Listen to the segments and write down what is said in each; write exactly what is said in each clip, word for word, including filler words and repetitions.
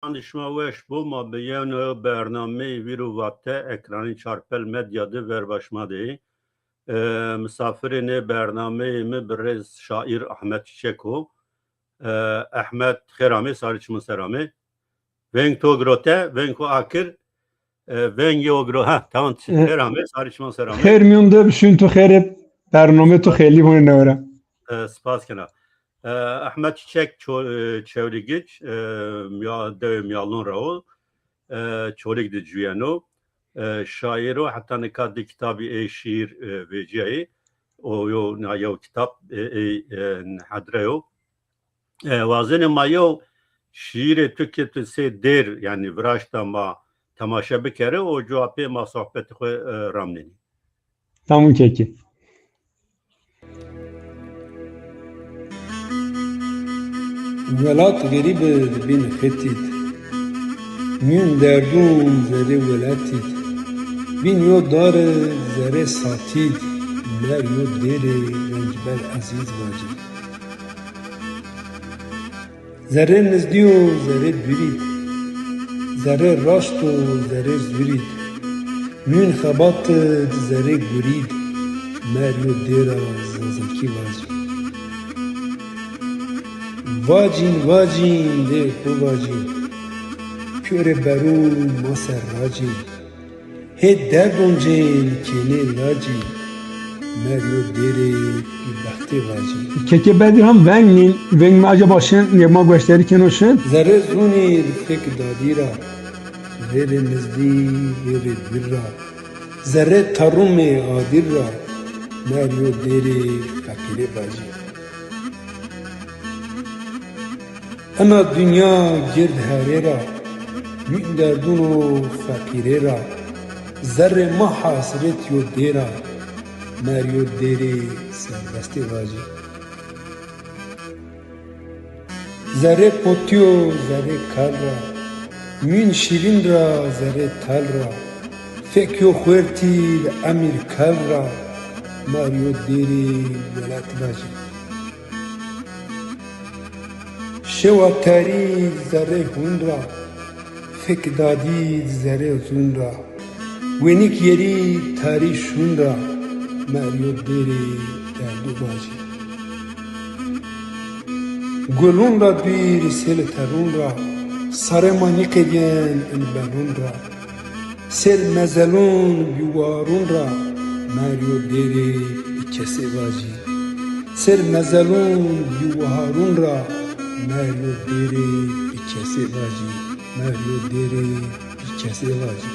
Şima weş bo, ma bi yeno bernameyê Vîr û Vate ekranê Çarpel Medya de verba şima de yê. E, misafirê nê bernameyê mi bi rêz şaîr Ahmet Çiçek o. E, Ehmed, xêr amê, sarê çiman ser amê. Veng to girote, veng xo akir. E, vengê o giro-, ha, tamam, çi-, E, xêr amê, sarê çiman ser amê. Xêr mîyon de bi, şûn tu xêrê, bernamê tu xêlî hone newra. E, spas kena. E, Ehmed Çiçek Ço-, e, Çewlîgic, e, Mia-, dewê Miyalon ra o. E, Çolîg de cuyeno. E, şaîr o, heta nika di kitabî ê şîîr, e, vecîyayê. O yo, na yew kitab, e, ê, e, hedre yo. E, wazenê ma yew şîîrê tu ke tu sey dêr, yanî viraşta ma temaşe bikerê, o cuwa pê ma sohbetê xwu, e, ramnenî. Tamam kekî. Welat xerîb id, bîn xet id. Mîyûn derdûn zerrê welat id. Bîn yo dar id zerrê sat id. Mer yo dêrê rencber ezîz vacî. Zerrê nizdî yo, zerrê dûrî d. Zerrê raşt o, zerrê zûrî d. Mîyûn xebat id, zerrê gurî d. Mer yo dêra zazakî vacî. Vacîn, vacîn, dê xo vacîn. Pîyorê berûn ma ser racîn. Hê derdon cên kênê lacî, mer yo dêrê bîbextê vacî. Kekê Bedirhan, veng nîn, veng mi acaba şin, nê ma gueşterî keno şin? Zerrê zûnî d fêk dadî ra, rê rê nizdî, rê rê dûr ra. Zerrê terumê adîr ra, mer yo dêrê feqîrê vacî. Ina dinya gird herê ra, mîyûn derdûn o feqîrê ra, zerrê ma hesret yo dêr a, mer yo dêrê serbestê vacî. Zerrê potî yo zerrê kal ra, mîyûn şîrîn ra zerrê tal ra, fêk yo xuertî d emîr kel ra, mer yo dêrê welat vacî. Şewa terî d zerrê hûn ra, fêk dadî d zerrê zûn ra, wênîk yerî tarî şûn ra, mer yo dêrê derdû vacî. Gulûn ra dûrî sêl terûn ra, sarê ma nîqedîyen in belûn ra. Sêr mezelûn bîwaharûn ra, mer yo dêrê bikesê vacî. Sêr mezelûn bîwaharûn ra, mer yo dêrê bikesê vacî. Mer yo dêrê bikesê vacî.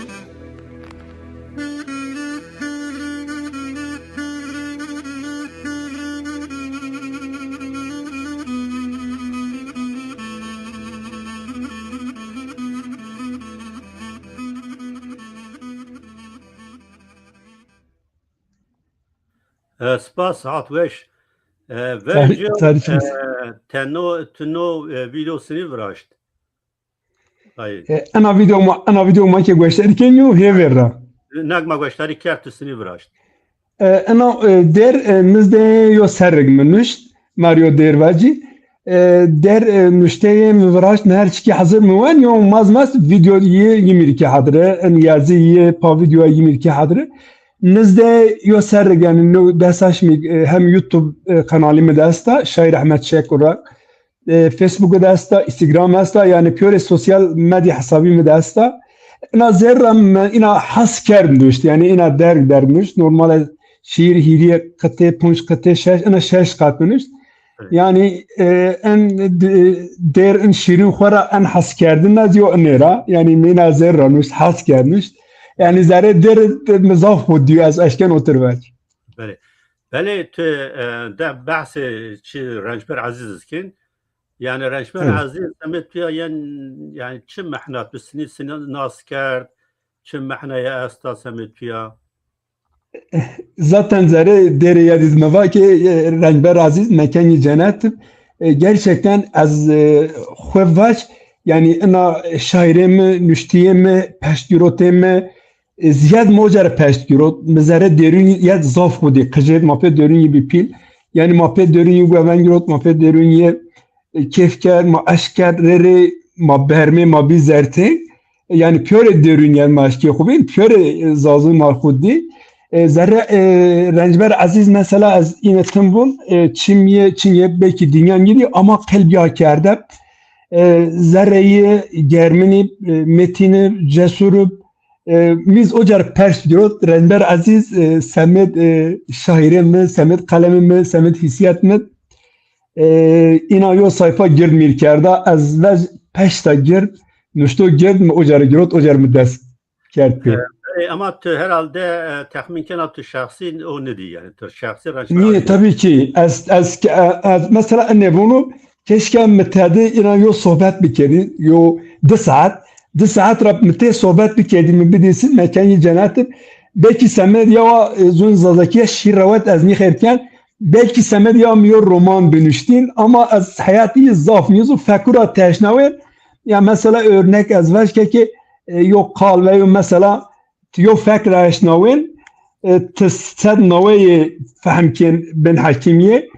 E, spas, hat weş. E, vercî, e, teno, tu no, e, vîdeo sinî viraşt? Ay. E, ena vîdeo ma, ena vîdeo ma ke gueştarî kenî yo hêver ra. Nag ma gueştarî kerd, tu sinî viraşt. E, ena, e, der, e, nizdê yo serrig mi nuşt, Mario Dêr vacî. E, der, e, nuşteyê mi viraşt, mi her çikî hazir mi wen, yo maz maz vîdeo yê yimîrkî hadre, en yazî yê pa vîdeo yimîrkî hadre. Nizdê yo serrig, yanî no dest aşmî, e, hem YouTube, e, kanalî mi de esta, Şair Ahmet Çekur ra, e, Facebook de esta, Instagram esta, yanî pîyorê sosyal medya hesabî mi de esta. Ina zerra mi ina has kerd nuşt, yanî ina derg derg nuşt. Normal ez şîîr hîrîye qitê, punc qitê, şeş, ina şeş qat nuşt. Evet. Yanî, e, en d-, dêr in şîrîn xwu ra en has kerdin ez yo inê ra. Yanî mi ina zerra nuşt, has kerd nuşt. Yanî zerê dêr mi zaf xwu dîyo, ez eşken otir vec. Belê. Belê, tu, e, de behsê çi Rencber Ezîz iz kên. Yanî Rencber Ezîz semê tu ya yen, yanî çi mehna tu sinî, sinî nas kerd, çi mehnaya esta semê tu ya? Zaten zerê dêrê yedîz mi va ke, e, Rencber Ezîz mekenî cenet, e, gerçekten ez, e, xwu vac, yanî ina şaîrê mi, nuştîyê mi, peştgirotê mi, e, zîyed ma uca ra peşt girot. Mi zerê dêrûn yê zaf xwu dî, qijêt, ma pê dêrûn yê bî pîl. Yanî ma pê dêrûn yê guven girot, ma pê dêrûn yê, e, kêf kerd, ma eşk kerd, rê rê ma bermê ma bî zertê. Yanî pîyorê derûnîyen ma eşkê xwu bîn, pîyorê, e, zazûn ma xwu dî. E, zerre, e, Rencber Ezîz mesela ez îne tim vûn, e, çimî yê, çin yê, belkî dinya nîdî ama qelbî akerde. E, zerreyî, germinî, e, metîni, cesûrû, e, mîz ocar pers girot, Rencber Ezîz, e, semed, e, şaîrê mi, semed qelemê mi, semed hîsiyet mi. E, îna yo sayfa gird mîr kerda, ez vej peşta gird, nuşto gird mi ocar girot, ocar mi dest kerd pê. E, e, ama tu herhalde, e, texmîn kena tu şexsî o nidî, yanî tu şexsî renç... Nîye, tabii ki. Ez, ez, ez, mesela enê vûnû, keşke mi tedi îna yo sohbet bikerî, yo di saet, di saet ra mi tê sohbet bikerî, mi bidîsî mekenî cennet ib. Belkî semed ya, e, zûn Zazakîye şîr rewet ez nîxêr ken, belkî semed ya mi yo roman binuştîn, ama ez heyatî zaf nîzû, fekû ra teşnawên. Ya mesela örnek ez vej ke ki, e, yo qal ve yo mesela ti yo fek ra eşnawên, e, ti sed naweyê fehm kên bin hekîmîye.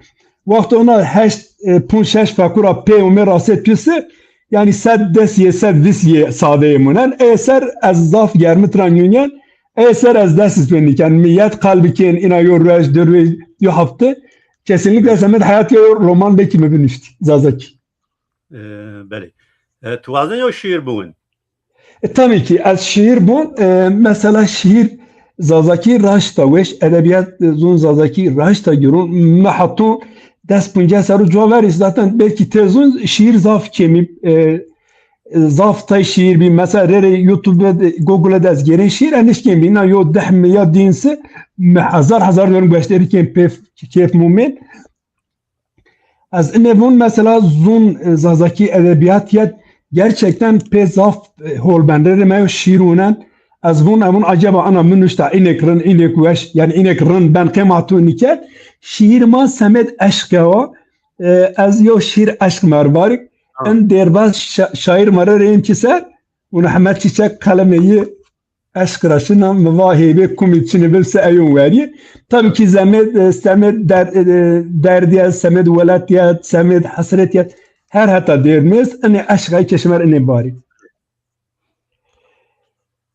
Wext ona heşt, e, punc şeş fekû ra pê ûmê rastê tu se, yanî sed des yê, sed vîst yê sadeyê munen. Ê ser ez zaf germit ra nûnyen, ê ser ez dest iz pê nîken. Mi yet qal bikên, îna yo ruej, di ruej, yo hefte. Kesinlikle semed heyatî yo roman belkî mi binuştî, Zazakî. E, belê. E, tu wazen yo şîîr biwin? E, tabii ki, ez şîîr bon, e, mesela şîîr Zazakî raşta weş, edebîyat, e, zûn Zazakî raşta girûn. Mi heto des puncîya serû cuwa verî, zaten belkî tê zûn şîîr zaf kêmî, e, e, zaf tay şîîr bî. Mesela rê rê YouTube de, Google de ez gêrên şîîr, enê kêmî. Îna yo deh mi ya dîn se, mi hezar hezar dönüm gueşterî kên pê kêf mumên. Ez ine vûn mesela zûn, e, Zazakî edebîyat yet gerçekten pê zaf, e, hol ben. Rê rê me yo şîîr wûnen. Ez vûn, ez vûn acaba ana mi nuşta înek rind, înek weş, yanî înek rind ben qê ma tu nîkerd. Şîîr ma semed eşq ya. E, ez yo şîîr eşq mi ra varî. Ha. En dêrbaz şa-, şaîr ma rê rê ên ki ser, û Mehmet Çiçek qelemê yi eşq ra şina, mi va hêbê kumî çinî bil se eyon werî. Tabii ki semed, e, semed der-, e, derdî yet, semed welat yet, semed hesret yet, her heta dêrmês, inê eşq ay ke şima rê inê barî.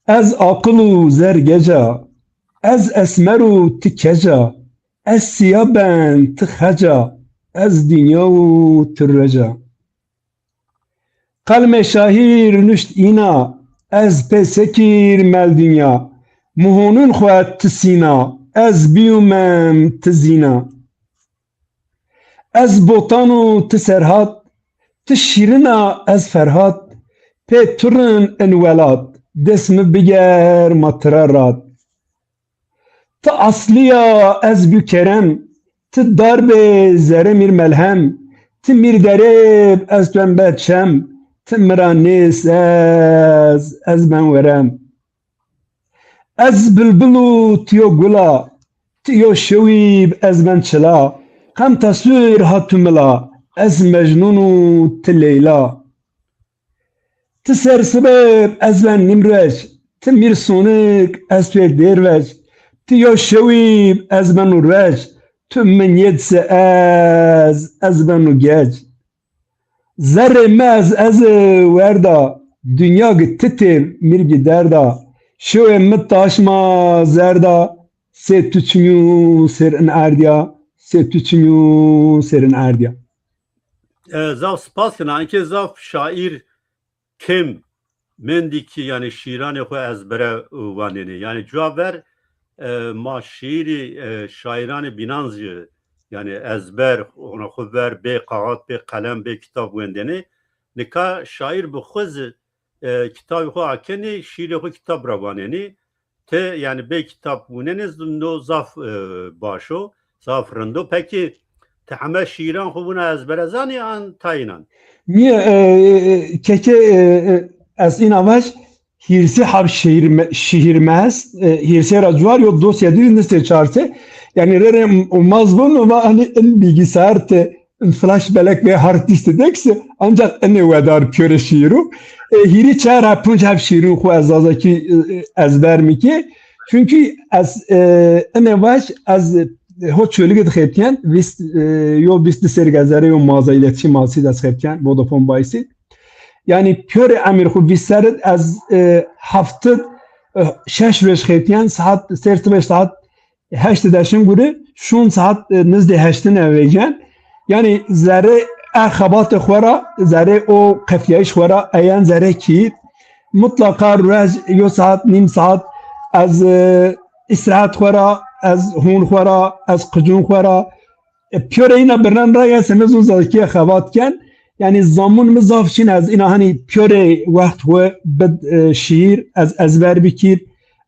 Ez aqil û zer gec a, ez esmer û ti kec a, ez sîya ben ti xec a, ez dinya û ti ruec a. Qelmê şahîr nuşt îna, ez pê sekîr mel dinya. Mi honun xwu et ti sîna, ez bîyûmem ti zîna. Ez Botan û ti Serhat, ti Şîrin a ez Ferhat, pê tu rin in welat, dest mi biger ma tira rat. Ti aslî ya ez bî kerem, ti darbê zerê mîr melhem, ti mîr derêb ez tu en be çem, ti mi ra nês ez, ez ben werem. Ez bilbil û ti yo gul a, ti yo şewîb ez ben çila, qem teswîr ha tu mila, ez Mecnûn û ti Leyla. Ti sersibêb ez ben nîmruec, ti mîr sonik ez tu yê dêrvec, ti yo şewîb ez ben û ruec, tu min yêd se ez, ez ben û gec. Zerrê mi ez ez werda, dinya gi ti têr mîr gi derda, şewê mi taşma zerda, sê tu çinyo sêr in erdya, sê tu çinyo sêr in erdya. E, zaf spas kena, inkê zaf şaîr kêm mendî ki, yanî şîîranê xwu ezbere wanenê. Yanî cuwa ver, e, ma şîîrî, e, şaîranê bînan zî, yanî ezber, ona xwu ver, bê kaxat, bê qelem, bê kitab wendenê. Nika şaîr bi xwu zî, e, kitabê xwu akenî, şîîrê xwu kitab ra wanenî. Ti, yanî, bê kitab wunenê zî no zaf, e, baş o, zaf rind o. Pekî, ti heme şîîran xwu wina ezbere zanî an tayînan? Nîye, e, e, keke, e, e, ez îna vaj, hîrsê heb şîîr mi, şîîr mi est, e, hîrsê ra cuar yo dosya dî nistê çarsê. Yanî, rê rê umaz vûn, va, hanî, in bilgisayar ti flash belek ve hard disk dekse, ancak inê wedar piyore şiiru. E, hîrî çar ha punc heb şiirûn xwu ez Zazakî, e, ezber mi ke. Çünkü ez, e, inê vaj ez, e, ho Çolîgî de xebitîyen, vîst, e, yo vîst di serî ke ez erê yo maza îletişîm asî de ez xebitîyen, Vodafone Bayisî. Yanî pîyorê emir xwu vîst serr id ez, e, heftid, e, şeş roj xebitîyen, saet, sêr sibê saet heşt de şin gurî, şon saet, e, nizdê heştin e vejîyen. Yanî zerrê e xebatê xwu ra, zerrê o qeflîyayîş xwu ra eyen zerrê kî mutlaqa roj yo saet, nîm saet ez, e, îstîrehet xwu ra, ez hûn xwu ra, ez qicûn xwu ra, e, pîyorê îna birnen ra ya seme zûn zazakîye xebat ken. Yanî zamun mi zaf çin ez îna hanî pîyorê wext xwu bid, e, şîîr, ez ezber bikîr,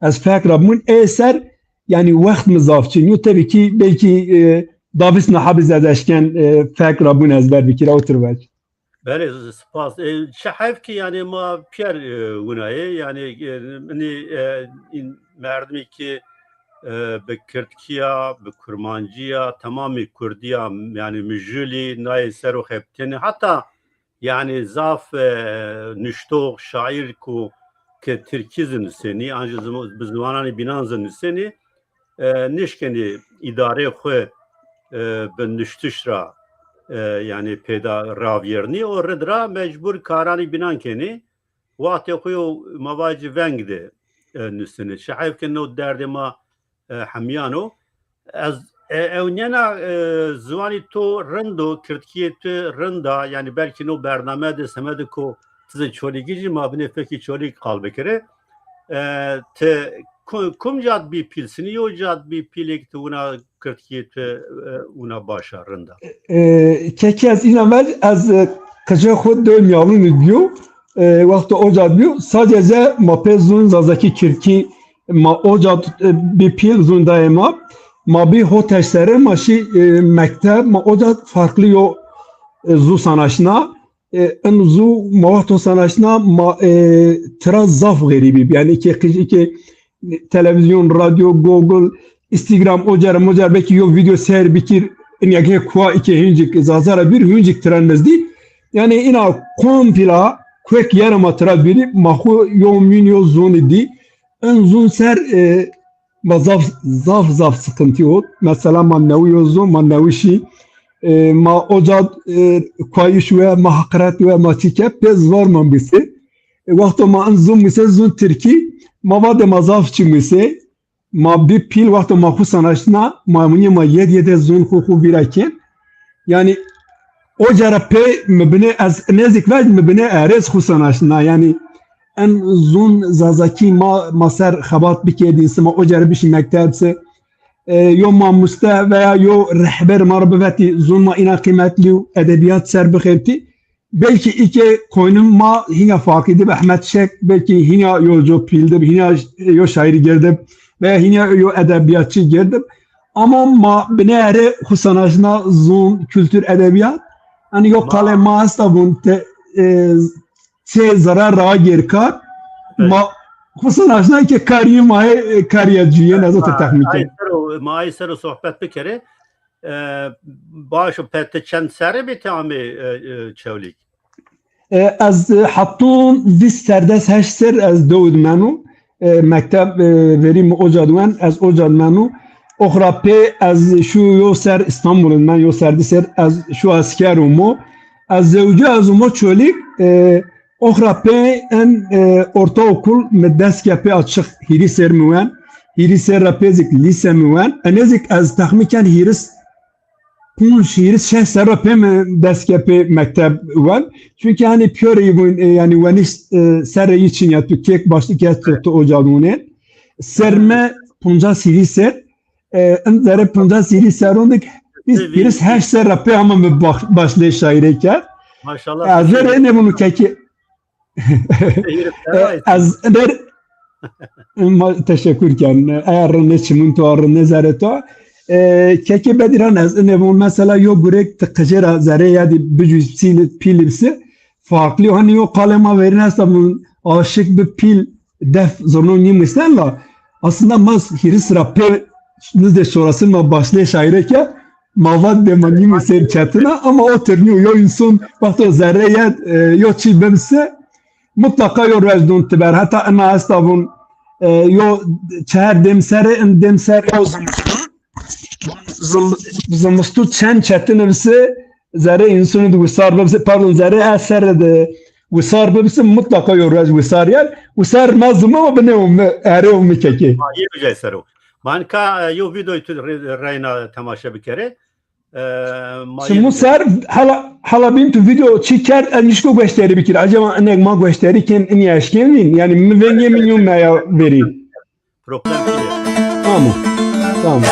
ez fek ra bimûn. Ê ser, yanî wext mi zaf çin yo. Tebî kî belkî, e, davîs niha bi ez eşken, e, fek ra bûn ezber bikîr, otir vec. Belê, spas. E, çi heyf ki yanî ma pîyer, e, winayê, yanî, e, inî, e, în merdimî ki, e, bi kirdkî ya, bi kurmancî ya, temamî kurdî ya, yanî mijûlî, nayê ser o xebitênî. Heta yanî zaf, e, nuştox, şaîr ku ki tirkî zî nusenî, an jî zim-, bi ziwananê bînan zî nusenî, e, nişkenî îdareyê xwu, e, bi nuştiş ra, e, yanî peyda ravîyernî û rid ra mecbur karanî bînan kenî. Waxtê xwu yo ma vacî veng de, e, nusenî. Çi heyf ke no derdê ma, e, hemîyan o. Ez, e, ewnîyena, e, ziwanî to rind o, kirdkîyê to rind a, yanî belkî no bername de semedê ko ti zî Çolîgî jî ma binê fekî Çolîg qal bikirê. E, ti ku-, kum cad bî pîl, sinî yo cad bî pîlêk ti wina kirdkî ti, e, wina baş a, rind a? E, kekî ez îna ver, ez, e, qicê xwu dew Mîyalûn id bîyo, e, wexto o cad bîyo, sadece ma pê zûn zazakî kirdkî ma o cad, e, bî pîl zûn dayê ma, ma bî hoteş serê ma şî, e, mekteb, ma o cad farklı yo, e, zû sanaşna, e, in zû ma wexto sanaşna ma, e, tira zaf xerîbî bî. Yanî ke qij-, ke televîzyon, radyo, Google, Instagram, o cara, mo cara belkî yo video seyr bikir, in ya ke kua î ke hîncik Zaza ra bîr, hîncik tira nizdî. Yanî îna kompla kuek yera ma tira bîrî, ma xwu yo mîn yo zûnî dî. In zûn ser, e, ma zaf, zaf, zaf sıkıntı ot. Mesela ma newî yo zûn, ma newî şî, e, ma o cad, e, kuayîş we, ma heqiret we, ma çî ke, pê zor ma musê. E, wexto ma in zûn musê, zûn tirkî, ma va de ma zaf çî musê. Ma bî pîl wexto ma xwu sanaştna, ma munî ma yed yede zûn xwu xwu vîra kên. Yanî o cara pê mi binê ez nêzik vec mi binê erêz xwu sanaştna. Yanî en zûn zazakî ma, ma ser xebat bikerdî, sima o cara bişî mekteb se, e, yo mamuste veya yo rehber ma ro bivetî, zûn ma îna qîmetlî û edebîyat ser bixebitî. Belkî î ke koynum ma hîna farklı dib, Ehmet Şek belkî hîna yo co pîl dib, hîna yo şaîrî gerdib veya hîna yo edebîyatçî gerdib. Ama ma binê erê xwu sanaşna zûn, kultur, edebîyat. Hanî yo qalê ma esta vûn te, e, çê zere ra gêr kar. Ma xwu sanaşna ke karî ma yê, e, karîya cuyên ez o te texmîn ken. Ma ay ser o sohbet bikerê. E, baş o, pe ti çend serre bî ti amê, e, e, Çewlîg? E, ez, e, hetûn vîst serdes heşt ser ez dew id meno. E, mekteb, e, verî mi o ca di wen, ez o ca di meno. Ox ra pê ez şû yo ser Îstanbul id men, yo ser di ser ez şû esker û mo. Ez zewcî ez û mo Çolîg, e, Ox ra pê en, e, ortaokul mi dest ke pê açık hîrî ser mi wen. Hîrî ser ra pê zik lîse mi wen. Enê zik ez texmîn ken hîris ponc, hîris şeş ser ra pê mi dest ke pê mekteb wen. Çunkî hanî pîyorê yî vûn, e, yanî wenîş, e, serrê yî çin ya tu kêk başlık ya tu, tu oca vûnê. Ser mi poncas hîrî ser, e, in zerê poncas hîrî serûn dik, vîst, hîris heşt ser ra pê ama mi baş-, başlê şaîrê kerd. Maşallah. E, zerê ne bunu keki. E, ez der ma-, teşekkür ken. Eğer ne çimin to, ar ne zerê to. E, keki Bedîran ez ne bunu mesela yo gurek ti qicê ra zerê ya di bicû pîl, pîl bisi. Farklı. Hani yo qalê ma verîn esta vûn aşık bi pîl def zurno nîmisen la. Aslında ma hîris ra pê nizdê şorasî ma başlê şaîre ke ma vat de ma nîmisen çetin a ama o tir nîyo. Yo însan wexto zerre yed, e, yo çî bibse mutlaka yo ruej dûn tiber. Heta ina esta vûn, e, yo çeher dêm serê, in dêm ser yo zim-, zim-, zimistu çend çetin bise zerê însanî di wisar bibse, pardon, zerê e serre de Wisar bibisi, mutlaka yo ruej wisar yer. Wisar ma zumê ma binê û mi, erê û mi kekê. Ha, yê uca ser o. Ma nika, e, yo videoyê tu re-, reyna temaşe bikerê. E, ma Şimdi yê bu ser hala, hala bîn tu video çi kerd, ez nişko gueşterî bikir. Acaba inek ma gueşterî kên, inî eşkên vîn? Yani mi vengê mi nîyo meya verî. Problem değil. Tamam. Tamam.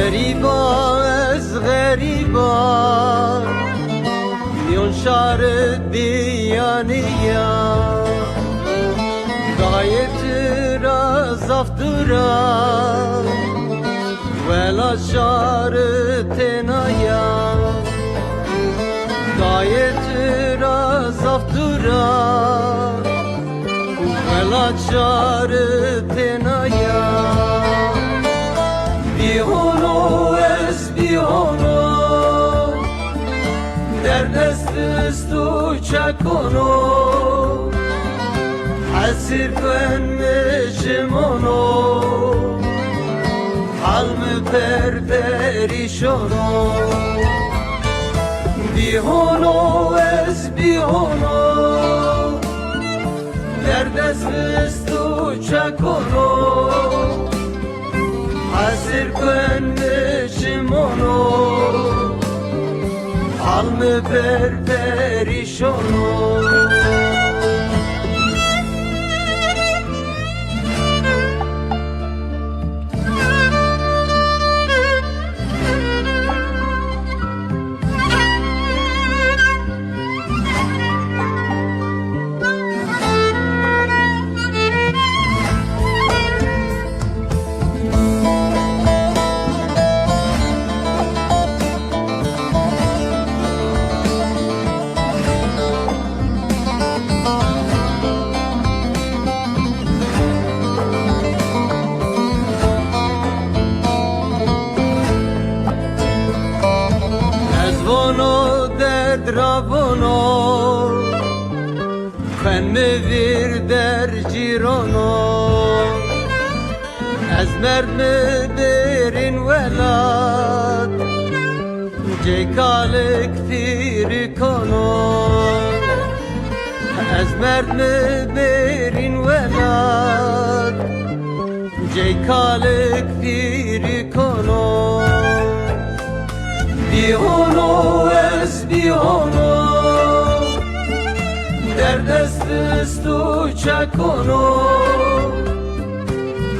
Xerîba ez xerîba, mîyon şarê bîyanî ya. Dayê tu ra zaf dûr a, welat şarê têna ya. Dayê tu ra zaf dûr a, welat şarê têna ya. Bîhono ez bîhono, derdest vist û çekono. Hesir kuen mi çimono, hal mi per perîşono. Bîhono ez bîhono, derdest vist û çekono. Hesir kuen mi çimono, hal mi per perîşono. Ez vono derd ra vono, kuen mi vîr der cîrono. Ez merdmi bêrîn welat, cey kalik fîrikono. Ez merdmi bêrîn welat, cey kalik fîrikono. Bîhono ez bîhono, derdest vist û çekono.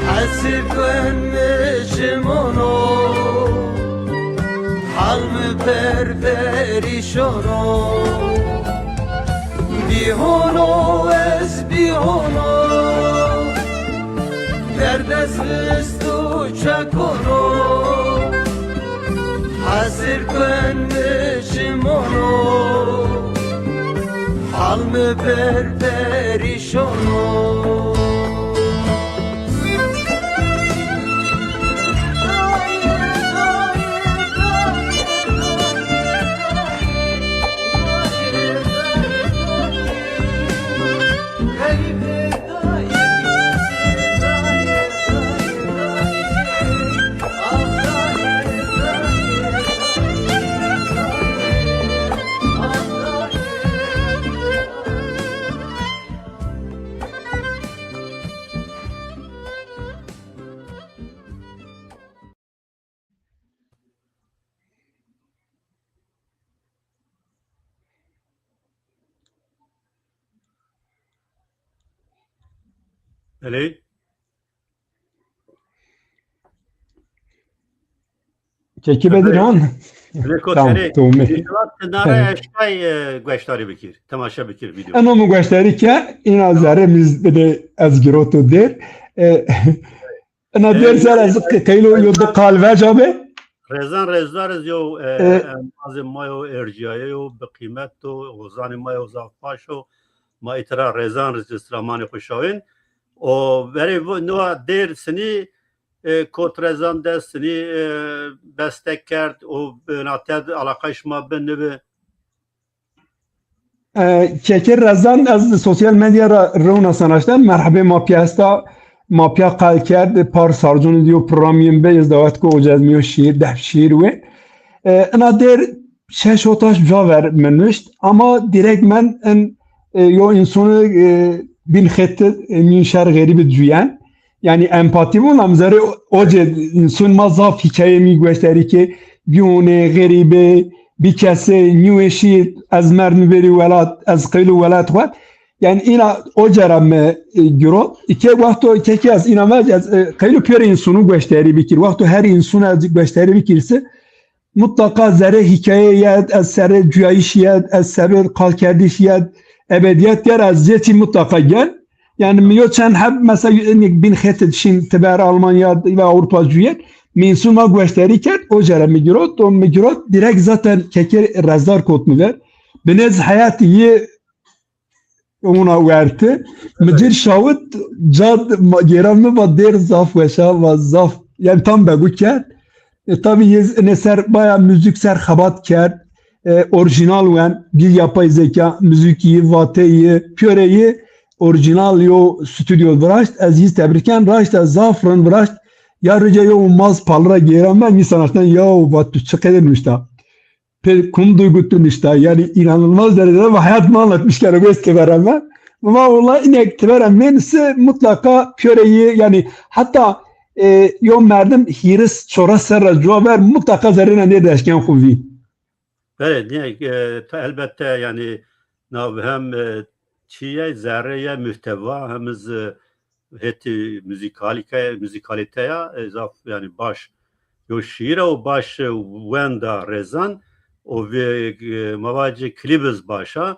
Hesir kuen mi çimono, hal mi per perîşono. Bîhono ez bîhono, derdest vist û çekono. Hesir kuen mi çimono, hal mi per perîşono. Belê. Kekî Bedirhan. Lêko Tamam, tenê. Tomî. Înşallah ti na ra eşkay, e, gueşdarî bikir, temaşe bikir video. Eno mi gueşdarî ke, îna zerrê mi bide ez giroto dêr. E, ina dêr ser ez qeylo yo di qal veca be. Rezan rezdar ez yo, e, embazê ma yo ercîyaye yo, bi qîmet o, ozanê ma yo zaf baş o. Ma îtira rezan rezistramanê xo şawên. O verê vo-, no dêr sinî, e, kot rezan dest sinî, e, bestek kerd û binate alaqay şima bi nibi? E, Kekir Rezan ez sosyal medya ra rewna sanaşten merhebê ma pîya esta, ma pîya qal kerd, par sarcûnî diyo programî yin be, ez dawet ko oca ez mîyo şîîr, deh şîîr wê. E, ina dêr şeş otaş ca ver mi nuşt, ama direkt men in, e, yo însonî, e, bîn xetti, e, mîn şer xerîbi cuyen. Yanî empatî vûn, am zerê oce însun ma zaf hîkaye mî gueşterî ke bîyonê, xerîbe, bîkese, nîweşî, ez merd mi verî welat, ez qeylo welat xwe. Yanî îna oce ra mi, e, girot. Îke wexto ke ke ez îna vec, ez, e, qeylo pêrê însunu gueşterî bikir. Wexto her însunu ez gueşterî bikir se, mutlaka zerê hîkaye yed, ez serê cuyayîş yed, ez serê qalkerdiş yed, ebedîyet yer, ez cê çî mutlaka gel. Yanî mi yo çend heb mesela bîn xetti şîn tiber Almanya ve Avrupa cuyet. Mi însûn ma gueşterî kerd, oce ra mi girot, o mi girot, direkt zaten Kekir Rezdar kot mi ver. Binêz heyatî yi ona werti. Mi cir şawit, cad ma-, gêra mi va dêr zaf weşa, va zaf, yanî tam begû kerd. E, tabî yê z-, ine ser baya muzîk ser xebat kerd. E, orîjînal wen, bî yapay zeka, muzîkî yi, vateyî yi, pîyoreyî orîjînal yo stûdyo viraşt, ez yi tebrîken, raşt ez zaf rind viraşt. Ya rica yo maz pal ra gêra me, mî sanaşten ya va tu çi qede nuşta. Pê kum duygu tu nişta. Yanî inanılmaz derecede ve hayat mı anlatmış yani bu tibere me. Ma wela inek tibere menisi mutlaka pîyoreyî, yanî hatta, e, yo merdim hîris çoras serra cuwa ver mutlaka zerrêna nêdeşken xo vî. Belê, nîye, e, ta elbette yanî nav hem, e, çîye, zerrê ye, muhteva, hem iz, e, hetî muzîkalîke-, muzîkalîteya, e, zaf yanî baş. Yo şîîr o baş, e, wenda Rezan, o vê, e, ma vacî klîb iz baş a.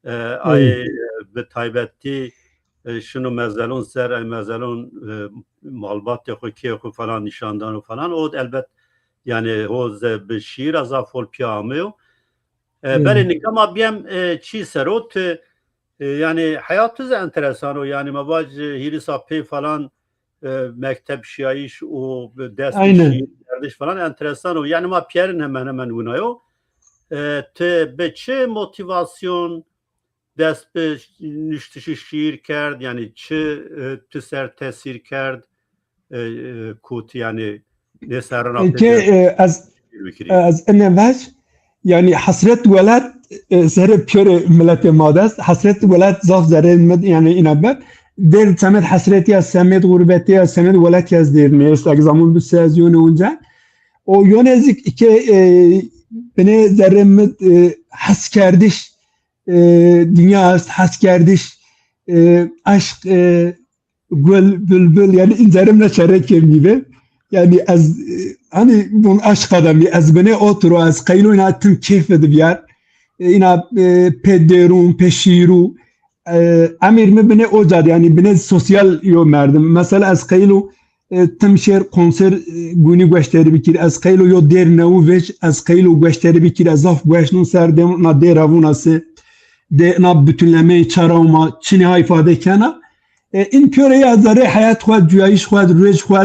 E, ay, e, bi taybetî, e, şino mezelon ser, ay mezelon, e, malbatê xo, kê xo falan nîşan dano falan. O elbet yanî ho ze bi şîîra zaf hol pîya ameyo. E, belê nika ma bîyem, e, çî ser o, ti, e, yanî heyat tu zî enteresan o, yanî ma vac, e, hîris a pê falan, e, mekteb şîyayîş û dest bi şîîr kerdiş falan enteresan o. Yanî ma pîyerin hemen hemen wina yo. E, ti bi çi motivasyon dest bi nuştişî şîîr kerd, yanî çi, e, tu ser tesîr kerd, e, e, ku ti yanî nê serrina Eke, e, ez, şîîr bikirî? E, ez ine vec, yanî hesret welat, e, zerê pîyorê miletê ma dest, hesret welat zaf zerê mi, yanî îna ber. Dêr semed hesretî ya, semed xurbetî ya, semed welatî ya ez dêr nêst. Eg zamun bi se ez yone unca. O yone zik ike, e, binê zerê mi, e, heskerdiş, e, dinya est, heskerdiş, e, eşq, e, gul, bülbül, yanî încerim ne çere kemî be. Yanî ez, e, hanî bun eşq adamî, ez binê otiro, ez qeylo îna tim keyf bidi biyar. E, îna, e, pê dêrûn, pê şîîrû, e, emîr mi binê o cad, yanî binê sosyal yo merdim. Mesela ez qeylo e, tim şêr konser, e, gunî gueşterî bikir. Ez qeylo yo dêr newu vêj, ez qeylo gueşterî bikir. Ez zaf gueşnûn ser dêr, na dêr avûna se. De na bütünlemeyê çara ma çinê ha îfade kena. E, in pîyoreyî ez zerê heyat xwu, cuyayîş xwu, rêj xwu,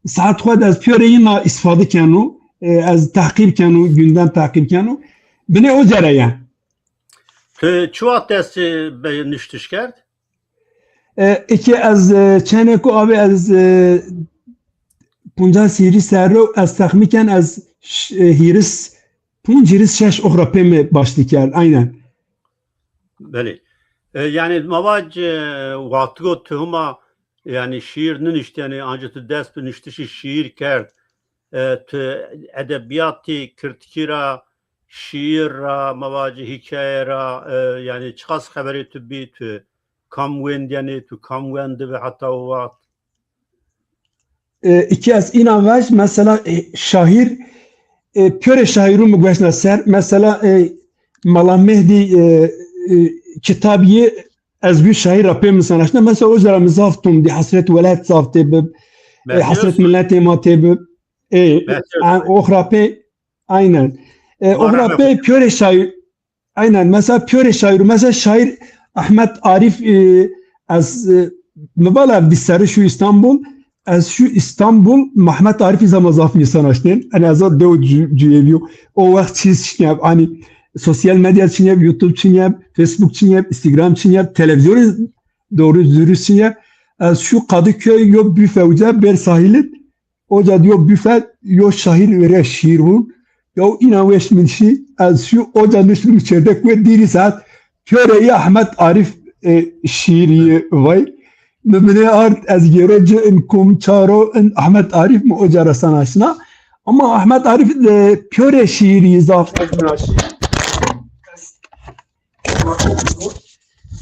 saet xwu ez pîyoreyî na îsfade kenu. E, ez tehqîr kenu, gündem tehqîr kenu. Binê o cereyan. Tu çi wext dest bi nuştiş kerd? E, eke ez, e, çenêko abi ez, e, puncas hîris serro ez texmîken ez ş-, e, hîris punc hîris şeş oxra pê mi başlî kerd. Aynen. Belê. E, yanî ma vac, e, wextigo tu hima yanî şîîr ninişt, yanî ancî tu dest bi nuştişî şîîr kerd. E, tu edebîyatî, kirtikî ra, şîîr ra, ma vacî hîkaye ra, e, yanî çiqas xeberê tu bî, tu kam wendîyenê, tu kam wendibi heta o wext? E, iki ez înan vaj, mesela, e, şaîr, e, pîyorê şaîrû mi gueşna ser. Mesela, e, Mala Mehdî, e, e, kitabî yê Ez Gül Şair ra pê mi sanaşna. Mesela, o cara mi zaf tom dî, Hesret Welat zaf tê bib, e, Hesret Milletê Ma tê bib. E, ox ra pê, aynen. E, ox ra pê pîyorê şaîr, Aynen. Mesela pîyorê şaîr, mesela şaîr Ahmet Arif, e, ez, e, mi vala vîst serrî şû Îstanbul, ez şû Îstanbul, Ahmet Arifî zama zaf mi sanaştên. Ene ez a dew cü-, cüyevîyo. O wext çîz çinyeb, hani sosyal medya çinyeb, YouTube çinyeb, Facebook çinyeb, Instagram çinyeb, televîzyonî doğru dürüst çinyeb. Ez şû Kadıköy yo büfe uca ber sahili. Oca diyo büfe yo şaîr vere şîîr vûn. Yo îna weş min şî, ez şî oca niştim çêrdek we dîrî saet pîyorê yê Ahmet Arif, e, şîîrî vay. Mi binê ard ez gêro ci in kum çaro in Ahmet Arif mi oca ra sanaşna. Ama Ahmet Arif, e, pîyorê şîîrî zaf ez vîna şî.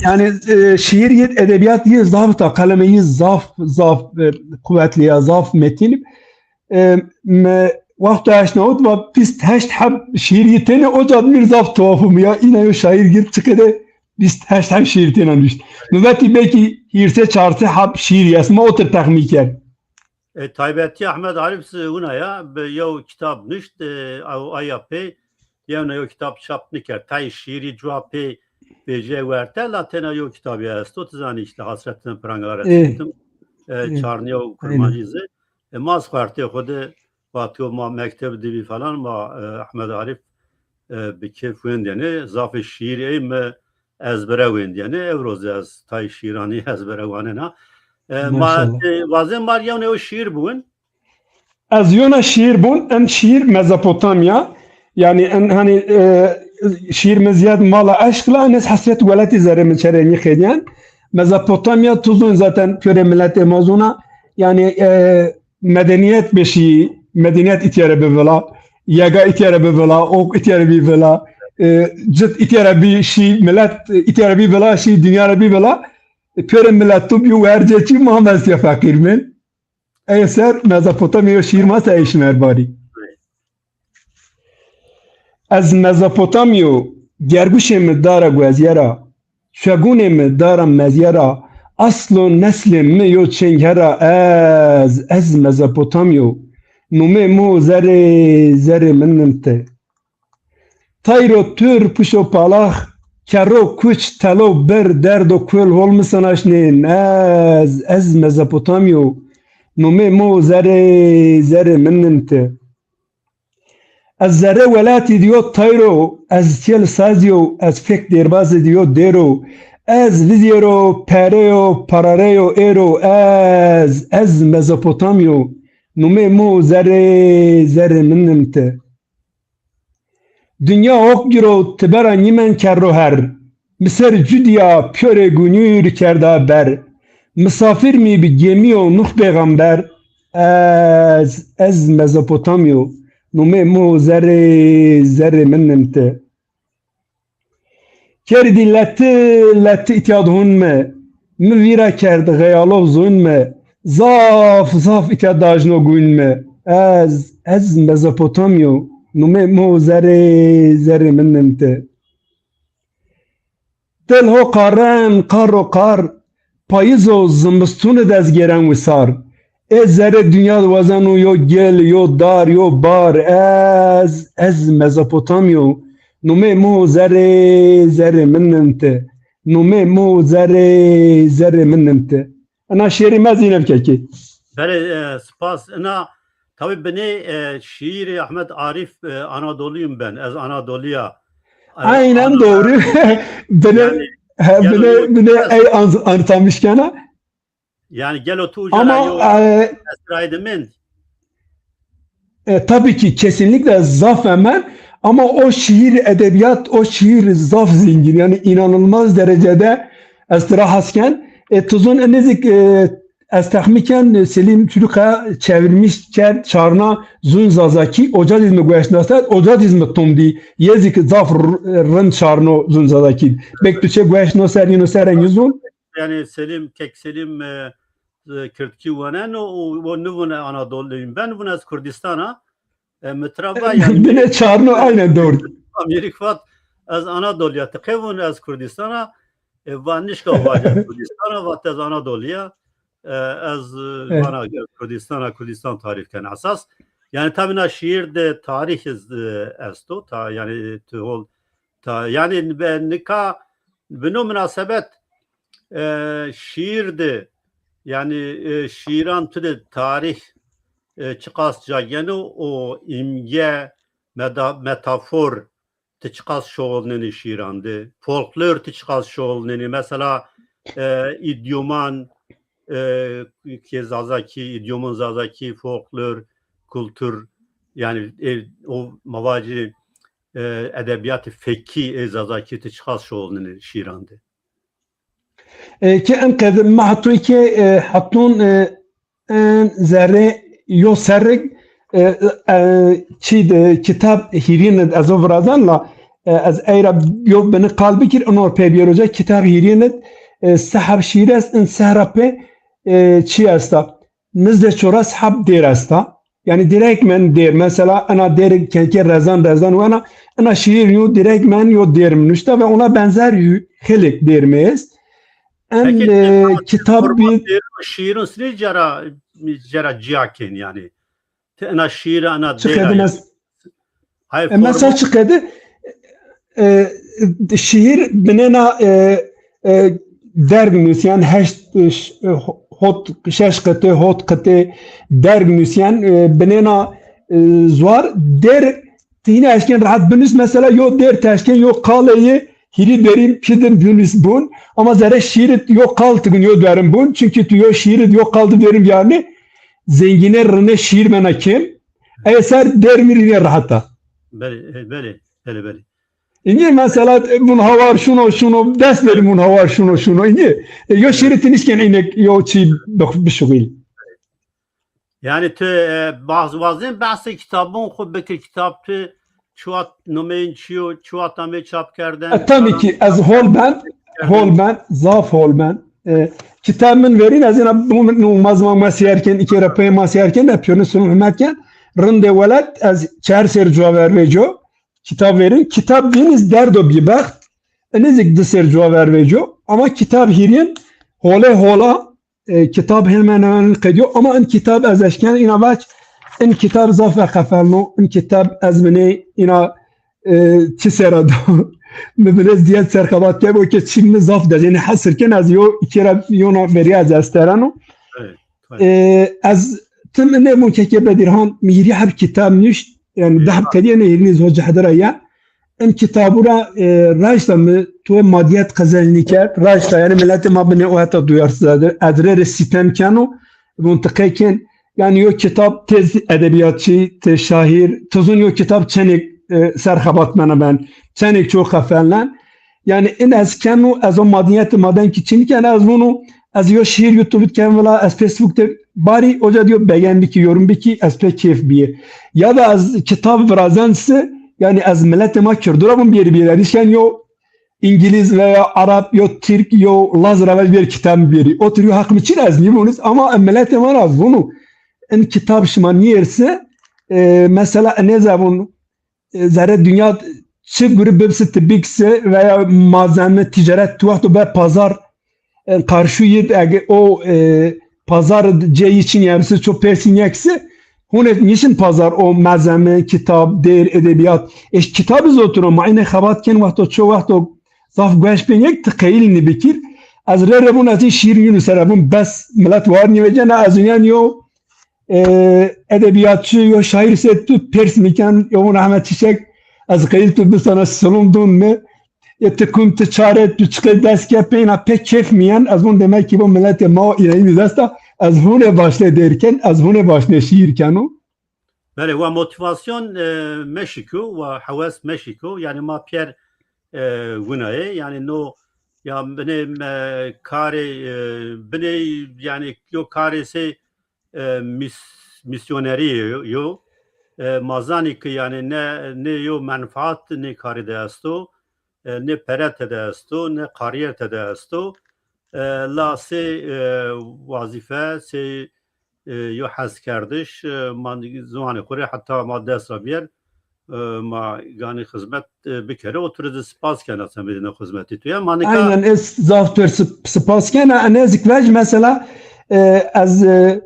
Yani, e, şiir yê, edebiyat yê zaf ta, qelemê yê zaf, zaf, e, quwetlî ya, zaf metîn. E, me wexto eşnawit va vîst heşt heb şiir yê têne, o ca mi zaf tuhaf mi ya, îna yo şair gird çiqede vîst heşt heb şiir têna nuşt. Mi vetî belkî hîrsê çarsê heb şiir yê, ez ma otir texmîn kerd. E, taybetî Ahmet Arif zî wina ya, bi yew kitab nuşt, e, aw-, aya pê, yewna yew kitab çap nikerd. Tayê şiirî cuwa pê vejîye werte, la tena yew kitabî esto. Ti zanî îşte Hasretin Prangalar Esketim, e, çarnîya û kurmancî zî. E, ma zî xo ertê xo de, wexto ma mekteb de bî falan, ma, e, Ahmet Arif, e, bi kêf wendêne. Zafê şiirî ey mi ezbere wendîyenê. Ewro zî ez tayê şîranî ezbere wanena. E, ma, e, wazên ma rê yewna yew şîir biwin. Ez yewna şîir bûn, en şîir Mezopotamya. Yani en hani, e, şîir mi ziyad mala eşq la, en ez hesret welatî zerrê min çerê nî qedîyen. Mezopotamya tu zûn zaten pîyorê miletê ma zûna. Yani, e, medeniyet beşî, medeniyet îtya ra bi vila, yega îtya ra bi vila, ok îtya ra bî vila, e, cit îtya ra bî şî, milet îtya ra bî vila, şî dinya ra bî vila. E, pîyorê milet tu bî wercê çî ma hem estîya feqîr bin. Ey ser Mezopotamya yo şîîr ma se ey şiner barî. Ez Mezopotamyo, gerguşê mi dara guezye ra, şegûnê mi dara mezye ra, aslo neslê mi yo çênghe ra, ez, ez Mezopotamyo, numê mi û zerê, zerê min nim ti. Tayro tur pişo palax, kerro kuç telo bir derdo kul hol mi sanaşnên, ez, ez Mezopotamyo, numê mi û zerê, zerê min nim ti. Ez zerrê welatî diyo tayro, ez çêl sazî yo, ez fek dêrbazî diyo dêro, ez vizêro, pereyo, parareyo êro, ez, ez Mezopotamyo, numê mi û zerê, zerê min nim ti. Dinya ok giro, ti bera nîmen kerro her. Mi ser cudîya pîyorê gunîr kerda ber. Misafir mî bi gemîyo Nuh pêxember. Ez, ez Mezopotamyo, numê mi û zerrê, zerrê min nim ti. Kerdî leti, leti îtya di hûn mi. Mi vîra kerd xeyalo zûn mi. Zaf, zaf îtya dajno gûn mi. Ez, ez Mezopotamyo, numê mi û zerrê, zerrê min nim ti. Dil ho qarren, qar ro qar, payiz o zimistûn id ez gêren wisar. Ê zerrê dinya di wazeno yo gel, yo dar, yo bar. Ez, ez Mezopotamyo, numê mi û zerrê, zerrê min nim ti. Numê mi û zerrê, zerrê min nim ti. Ina şêrî mi ez îne bikekî. Belê, e, spas. Ina, tabî binê, e, şiîrê Ahmet Arif, e, Anadoluyum ben, ez Anadoluya. E, aynen doğru. Binê, yani, he, binê, binê ey an-, anlatamışkena. Yani gelo tu uca ra yo, e, esrayê de mend. E, tabii ki, kesinlikle zaf emen, ama o şiir, edebiyat, o şiir zaf zengin, yani inanılmaz derecede ez tira has ken. E, tu zûn, e, nêzik, e, ez texmîn ken, e, Selim Çulukaya çevirmiş kerd, çarna zûn Zazakî, oca dîz mi gueşna ser, oca dîz mi tom dî, yê zî ki zaf r-, rind çarno zûn Zazakî. Bek tu çê gueşno ser, yino ser en zûn? yanî Selîm, kek Selîm, e, e, kirdkî weneno û o nivûne Anadolî, ben vûne ez Kurdistan a. E, mi tira va yanî Bine çarno aynen doğru. Amêrik vat ez Anadolî ya, ti qey vûn ez Kurdistan a? E, va nişka vaca Kurdistan a, vat ez Anadolî ya. E, ez, e, Evet. vana Kurdistan a, Kurdistan tarîf ken esas. Yanî tabî na şîîr de tarîh iz, e, esto. Ta, yanî tu hol, ta, yanî be, nika bi no minasebet, e, şîîr de, yanî, e, şîîran tu de tarîh, e, çiqas ca geno û îmge, meda-, metafor ti çiqas şoxulnenî şîîran de? Folklor ti çiqas şoxulnenî? Mesela, e, îdyoman, e, ke Zazakî, îdyomon Zazakî, folklor, kultur, yanî, e, o ma vacî, e, edebîyatê fekkî ê Zazakî ti çiqas şoxulnenî şîîran de? E, ke enqede ma hatoy ke, e, hatun, e, en zerre yo serrig, e, e, çî de kitab hîrîn id ezo virazan la, e, ez ey ra yo bini qal bikir, inor pê bîyero ca kitab hîrîn id, e, sehab şîîr est, in sehra pê, e, çî esta? Nizdê çoras heb dêr esta. Yanî direkt men dêr. Mesela ena dêr kenkê rezan rezan wena, ena şîîr yo direkt men yo dêr mi nuşta ve ona benzer yu-, xeylêk dêr mi est. En, Peki, e, e, kitab format bir dêr û şîîrun sinê cara, cara ciya kên yanî. Ti ena şîîr, ena Çi dêra qede ya. mes-, Hayır, E, mesela format çi qede, e, şîîr binêna, e, e, derg nusîyen, heşt, e, ş-, e, hot, şeş qitê, hot qitê derg nusîyen, e, binêna, e, zuar, dêr ti hîne eşkên rehet binus, mesela yo dêr ti eşkên yo qaleyê hîrî derîn pî din binus bun, ama zerre şîîr yo qal ti gun yo derin bun, çunkî tu yo şîîr yo qal di derin biyarnê, zengînê rinê şîîr bena kêm, ey ser dêr mi rînê rehet a. Belê, e, belê, belê, belê. Îngî mesela, e, vun hawar şuno, şuno, dest verî vun hawar şuno, şuno. Îngî, e, yo şîîrî ti nişkên înek yo çî bix-, bişuxîl. Yanî tu, e, baz-, wazên behsê kitabon xwu bikir, kitab tu çiwat nomeyên çi yo, çiwat amê çap kerdene? E, tabii ki, ez hol ben, hol ben, zaf hol ben. E, kitab min verîn, ez ina bu min, ma ziman ma siyerken, iki ra pey ma siyerken, e, piyonu sunum hümetken, rindê welat, ez çer ser cuwa ver veco, kitab verîn, kitab bîn iz derdo bîbext, inizik di ser cuwa ver veco, ama kitab hîrîn, hole hola, e, kitab hemen hemen qediyo, ama in kitab ez eşken ina vaç, in kitab zaf ve qefelno, in kitab ez binê ina, e, çi sera do. Mi binê ziyet serxebat kebo ke çîn mi zaf de, yanî hesir ken ez yo kera yona veriya ez estereno. Evet, evet. E, ez tim ne mun keke Bedirhan, mi hîrî heb kitab nuşt, yanî deh qediye ne hîrî zo cehdira ya. In kitabû ra, e, raşta mi tuwe madiyet qezenc nîkerd. Raşta, yanî miletê ma binê o heta duyarsız ed-, edre rê sîtem keno. Mintiqe kên. Yanî yo kitab tê edebiyatçî, tê şaîr, ti zûn yo kitab çenêk, e, serxebat mena ben. Çenêk ço qefelnen. Yanî in ez keno, ez o madiyetê maden ki çin ken, ez vûno, ez yo şîîr YouTube ken vila, ez Facebook de barî oca diyo beğen bikî, yorum bikî, ez pê keyf bîyê. Ya da ez kitab virazen si, yanî ez miletê ma Kirdû ra vûn bêrî bêrî. Nişken yo Îngilîz veya Arap, yo Tirk, yo Laz ra vaj bêrî kitab bêrî. O tür yo heq mi çin ez nîvûnis, ama miletê ma ra vûnû. In kitab şima nîyêrsi, e, mesela nêzebûn, e, zerre dinya çi gurî bibsi, tibîk si veya malzeme, ticaret, tu wexto be pazar, e, karşu yid, ege o, e, pazar cê yi çin yersi, ço persî niyek si, hune nişin pazar o malzeme, kitab, dêr, edebiyat. Eş kitabı zoturo, ma ine xebat ken wexto, ço wexto zaf gueş pê niyek, ti qeyil nîbikir. Ez rê rê bûn, ez şîîr yûnî sere bûn, bes milet war nîvecena, ez uyen yo, e, edebiyatçı, yo şair se tu pers miken, yo vun Ahmet Çiçek, ez qeyil tu bisana silum dun mi? E, ti kum, ti çare, tu çiqe dest ke peyna pek keyf miyen, ez vun demek ki bu milletê ma o ireyi desta, ez hune başle derken, ez hune başle şiir kenu. Belê, wa motivasyon, e, meşiko, wa hewes meşiko, yani ma piyer, e, winaye, yani no, ya binê, e, karê, e, binê, yani yo karê se e, mis-, misyonerî yo, yo. E, ma zanî ki, yanî, ne, ne yo menfaat nê karî de esto, e, ne pere tede esto, ne kariyer tede esto. E, la sey, e, wazîfe, sey, e, yo heskerdiş, e, ma ziwanê xo rê heta ma dest ra bîyer, e, ma ganî xizmet, e, bikerê. O tu rê zî spas kena semedê no xizmetî tu ya. Ma nika... Aynen, ez zaf tu rê sp-, spas kena. Enê ez kî vajî mesela, e, ez, e,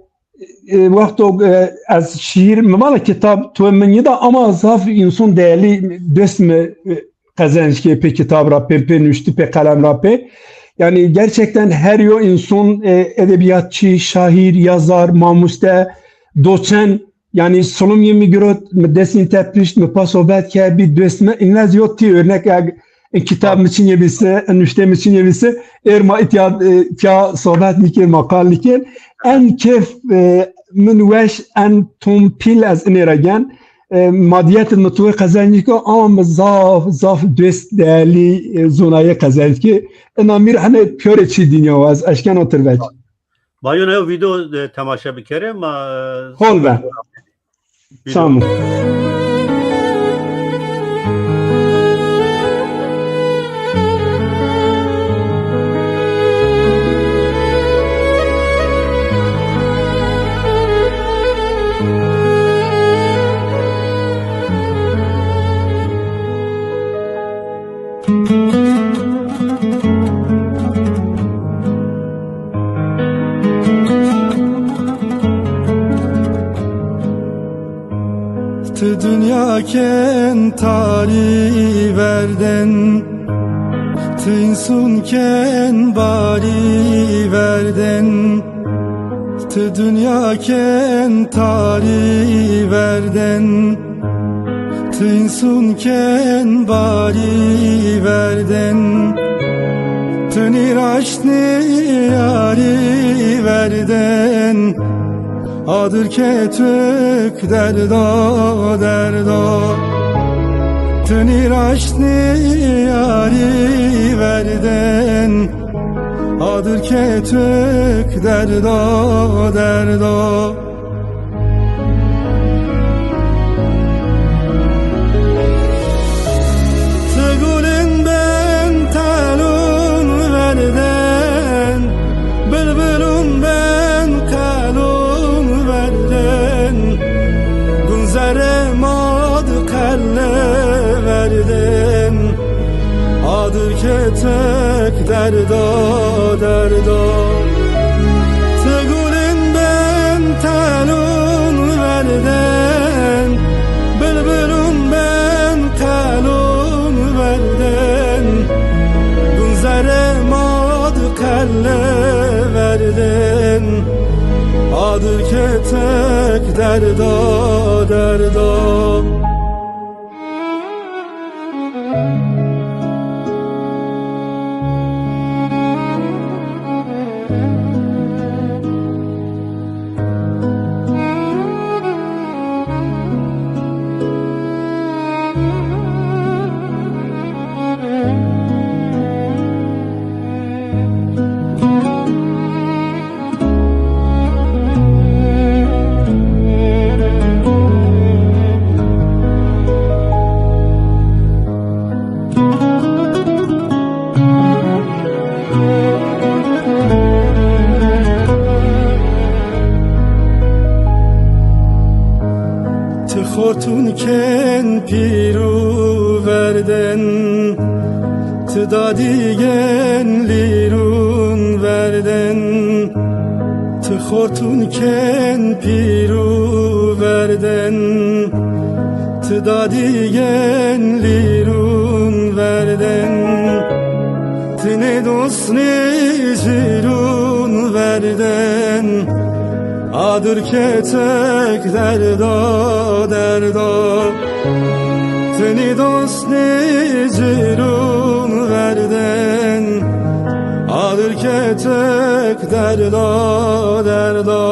e, wexto, e, ez şîîr mi vala kitab tu min yi da ama zaf însan değerli dost mi, e, qezenc ke pê kitab ra pê, pê nuştî, pê qelem ra pê. Yani gerçekten her yo însan, e, edebiyatçı, şair, yazar, mamuste, doçen, yani silum yi mi girot, mi dest în tepişt, mi pa sohbet ke, bî dost mi, înlez yo tî örnek, eg, e, kitab mi çinye bîse, e, nuşte mi çinye bîse, êr ma îtya, e, tîya sohbet nikên, ma qal nikên. En kêf, e, min weş, en tom pîl ez inê ra gen. E, madiyet mi tu qezenc ke, ama mi zaf, zaf dost değerli, e, zonayê qezenc ke. Ina mîr hene pîyorê çî dinya wa, ez eşkeno tirvec. Ma yona yo video, e, temaşe bikerê, ma, e, hol be. Video. Tamam. Ti dinya kên tarî verden, ti însun kên barî verden. Ti dinya kên tarî verden, ti însun kên barî verden. Ti nîraştnî yarî verden, adir ke tuk derdo derdo. Ti nîraştnî yarî verden, adir ke tuk derdo derdo. Ti gulun ben telun verden, bilbilun ben qelun verden. Gun zerrê ma di qelle verden, adir ke tuk derdo derdo. Ti gulun ben telun verden, bilbilun ben qelun verden. Gun zerrê ma di qelle verden, adir ke tuk derdo derdo. Ti xortun kên pîrû verden, ti dadî gen lîrûn verden. Ti xortun kên pîrû verden, ti dadî gen lîrûn verden. Ti nêdosnî cîrûn verden, adir ke tek derdo derdo. Ti nêdosnî cîrûn verden, adir ke tek derdo derdo.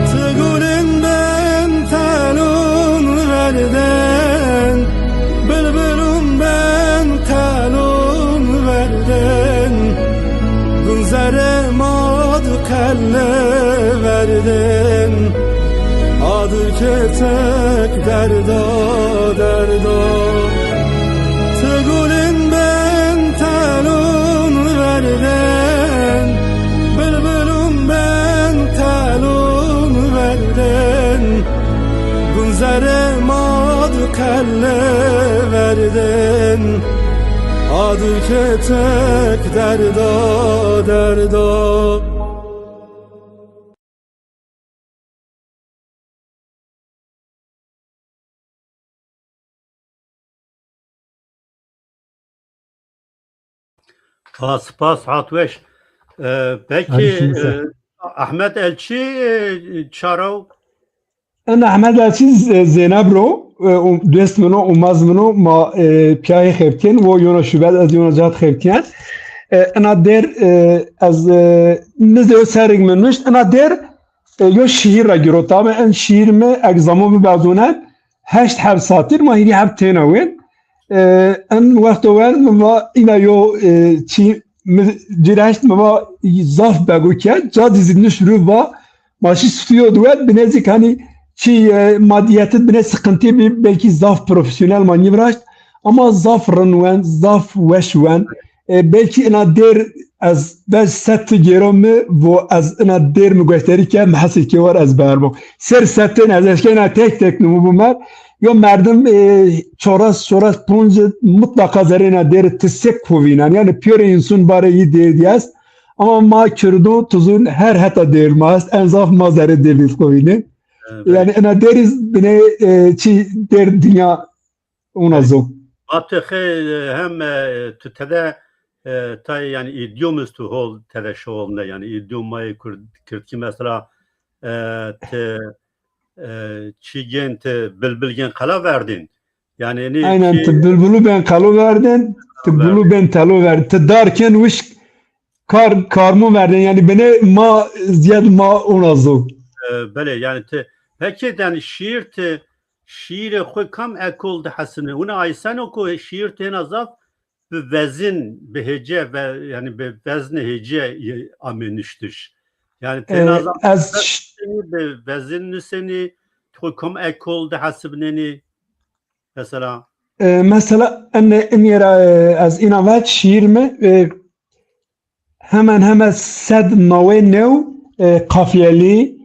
Ti gulun ben telun verden, bilbilun ben qelun verden. Gun zerrê ma di qelle verden, Adı keçek derda derda. Ti gulin ben telun verdin, bülbülüm ben telun verdin. Gunzere mad kelle verdin. Adı keçek derda derda. Ha, spas, hat weş. E, peki, Hadi şimdi sen. e, Ahmet Elçi, e, çaraw? En Ahmet Elçi Z-, Zeynep ro, e, um, dest mino, umaz mino, ma, e, piyayê xebtîyen, wo yona şubet, ez yona cat xebtîyen. E, ena der, e, ez, e, nizde yo serrik min nuşt, ena der, e, yo şiir ra girot. Ama en şiir mi, ek zamo mi bezonen, heşt heb satir ma hîrî heb têna wên. E, en wexto wen mi va îna yo, e, çî mi ci ra heşt mi va zaf bego ke, ca dî zî nişt rû va, ma şî stûdyo di wet, binê zî kanî çî, e, madîyetî binê sıkıntı bî, belkî zaf profesyonel ma nîviraşt, ama zaf rind wen, zaf weş wen. E, belkî ina dêr ez ves sed ti gêro mi vo ez ina dêr mi gueşterî ke mi hesê kê war ez berbom. Ser sed tên ez eşkena tek tek numu bimer. Yo merdim, e, çoras, çoras ponc mutlaka zerrê ina dêr ti sek kovînen. Yani piyore insun barê yî dêr dî est. Ama ma Kürdo tuzun her heta dêr ma est. En zaf ma zerrê dêr dî kovîne. Evet. Yani ina dêr iz bine, e, çi dêr dinya Ona zon. Ma tu xê, e, hem, e, tu tede, e, tay, yani, îdyom iz tu hol tede şoxulne, yani, îdyom ma yê kurd, kirdkî mesela, e, ti, e, çî gên ti bilbil gên qela verdîn. Yani, enî aynen, çî ti bilbilu ben qelo verdin, ti bulu ben telo verdin, ti dar ken wişk kar, karmu verdin, yani, bine ma ziyad ma ona zon. E, belê, yani, ti, peki, yani, şiir ti, şiîrê xwu kam ekol di hesibnê? Wina ayseno ku şiîr têna zaf bi vezin, bi hece ve, yani bi veznê hece amê nuştiş. Yani têna E, zaf ez ş- nusênî, bi vezin nusênî, xwu kam ekol di hesibnênî? Mesela. E, mesela, ene, inê ra, e, ez îna vet şiîr mi, e, hemen hemen sed nawê new, e, kafiyeli,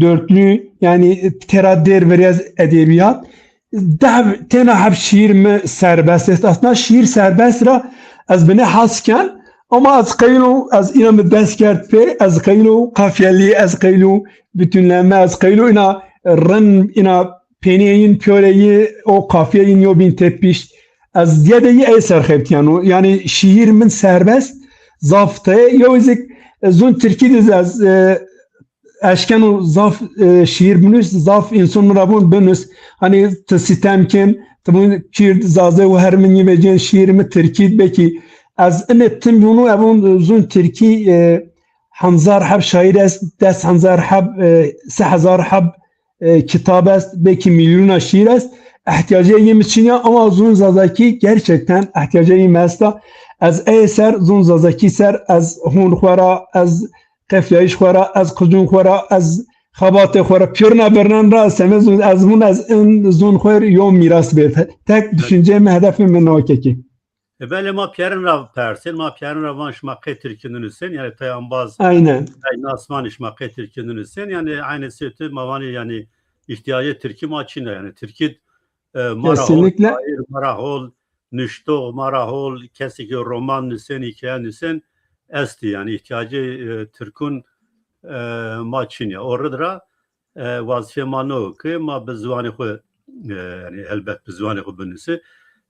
dörtlü, yani têra dêr verî ez edebîyat. Deh, têna heb şiîr mi serbest est. Aslında şiîr serbest ra ez binê has ken, ama ez qeylo, ez îna mi dest kerd pê, ez qeylo kafiyeli, ez qeylo bütünleme, ez qeylo îna rin, îna pênîyeyîn, pîyoreyî, o kafîyeyîn yo bîn tepişt. Ez ziyade yî ey ser xebitîyeno. Yanî şîîr min serbest, zaf tê. Yew zî, e, zûn tirkî de zî ez, e, eşkeno zaf, e, şîîr binus, zaf însan min ra vûn binus. Hanî ti sitem kin, ti vûn kîrd, zaze û her min nîvecên şîîr mi tirkî, belkî ez inê tim yûnû evûn zûn tirkî, e, henzar heb şaîr est, des henzar heb, e, se hezar heb e, kitab est, belkî milyona şîîr est. Ehtiyacê yê mi çin ya, ama zûn zazakî gerçekten ehtiyacê yê mi esta. Ez ey ser, zûn zazakî ser, ez hûn xwu ra, ez qefleyîş xwu ra, ez qicûn xwu ra, ez xebatê xwu ra, pîyorina birnan ra, semê zûn, ez vûn ez in zûn xwu rê yo mîras bêr. Tek düşünceyê mi, hedefê mi no kekî. E, belê ma pîyerin ra persên, ma pîyerin ra van şima qey tirkî nunusên, yani tay embaz, aynen, tay nas vanî şima qey tirkî nunusên, yani aynı sê tu ma vanî yani ihtiyacê tirkî ma çin a, yani tirkî, e, ma ra hol, kesinlikle, şaîr ma ra hol, nuştox ma ra hol, kesî ki roman nusên, hîkaye nusên estî, yani ihtiyacê, e, tirkûn, e, ma çin ya. O rid ra e, wazîfê ma no ki ma bi ziwanê xwu, e, yani elbet bi ziwanê xwu binusî.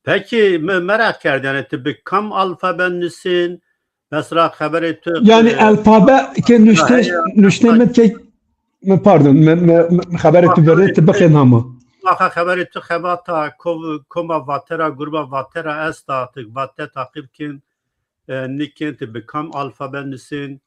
Pekî mi meraq kerd, yani ti bi kam alfabe nusên? Mesela xeberê tu, yani e, alfabe ke nuşte, heye, nuşte mi ke, mi pardon, mi, mi, mi xeberê tu verê ti bixên hama. Waxa xeberê tu xebata kov-, koma Vatera, gruba Vatera esta, ti Vate taqîb kin, e, nikin, ti bi kam alfabe nusên?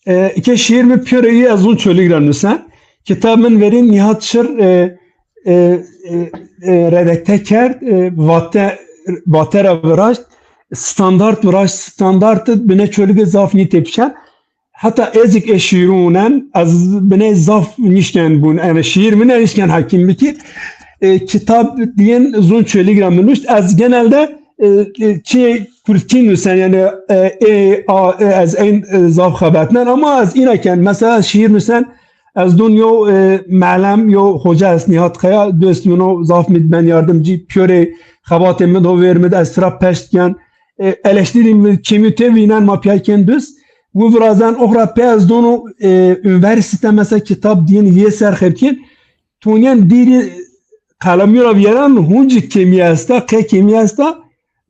E, ke şiîr mi pêro yî ez zûn Çolîg ra nusen. Kitab min verî Nîhat Çir, e, e, e, e, redakte kerd, e, Vate, Vate ra viraşt, standart viraşt, standart bine Çolîg zaf nîtepişen. Heta ez zik ê şîîrû wûnen, ez biney zaf nişken bûn. Ene şîîr mi ne nişken hekîm bikî. E, kitab diyên zûn Çolîg ra mi nuşt. Ez genelde, e, e, çi kurdkî nusen, yani, e, e, a, e, ez eyn, e, zaf xebetnen ama ez îna ken. Mesela şîîr nusen, ez dûn yo, e, melem, yo hoca est Nihat Kaya, dost min o, zaf mi ben yardımcı, piyore xebatê mi do ver mi, ez tira peşt ken. E, eleştirî mi kêmî tê vînen ma piyay ken düz. Wi virazen oxra pê ez dono, e, üniversite mesela kitab diyên yê ser xebtiyên. Tonyen dîrî qalemî ra vîyeran huncî kêmî esta, qe kêmî esta.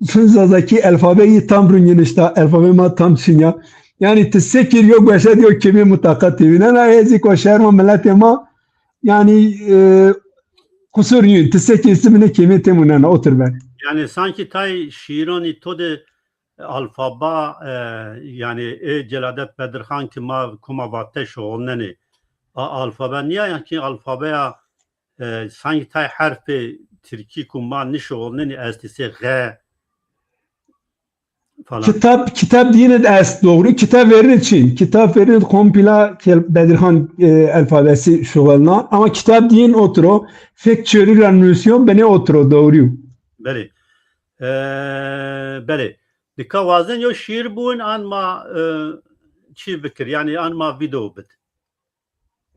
Zazakî alfabeyi tam rûnî nişta, alfabe ma tam çinya. Yani ti sekir yo gueşe diyo kêmî mutaka tevînen. Ay ezî ko şerma milletê ma, yani, e, qusur nîyo. Ti sekir simine kêmî têmunena, otur ben. Yani sanki tay şiîranî to de alfaba, e, yani, ê Celadet Bedirxan ki ma kuma vate şuxulnenê. A, alfabe niya, yani ki alfabeya, e, sanki tay herfê tirkî ku ma nişuxulnenê, estî sê G falan. Kitab, kitab diyîn est, doğru. Kitab verin çin. Kitab verin kompila kel-, Bedirxan, e, alfabesi şuxulna. Ama kitab diyîn otro. Fek çörü ra nusyon bene otro, doğru. Belê. E, belê. Nika wazen yo şiir bûn an ma, e, çi bikir? Yani an ma video bid.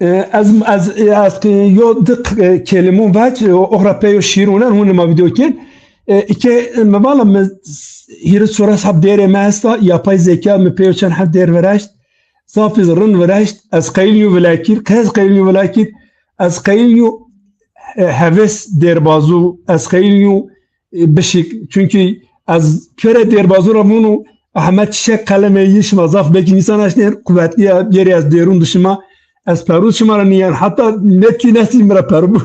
E, ez, ez, ez, e, yo di, e, kelimon vac, e, oxra pê yo şiir unen, hun ma video kin. E, ike, e, mi vala mi s-, hîris çoras heb dêrê mi esta, yapay zeka mi pê yo çend heb dêr viraşt, zaf iz rin viraşt, ez qeyil yo vilakir, qe ez qeyil yo vilakir, ez qeyil yo, e, heves dêrbazu, ez qeyil yo, e, bişik. Çünkü ez pêre dêrbazû ra vûnû Ahmet Çiçek qelemê yî şima zaf belkî nîsan eşnêr, quvetlî ya, bêrê ez dêrûn di şima, ez perûz şima ra nîyen, heta netkî nesî mi ra perû bû.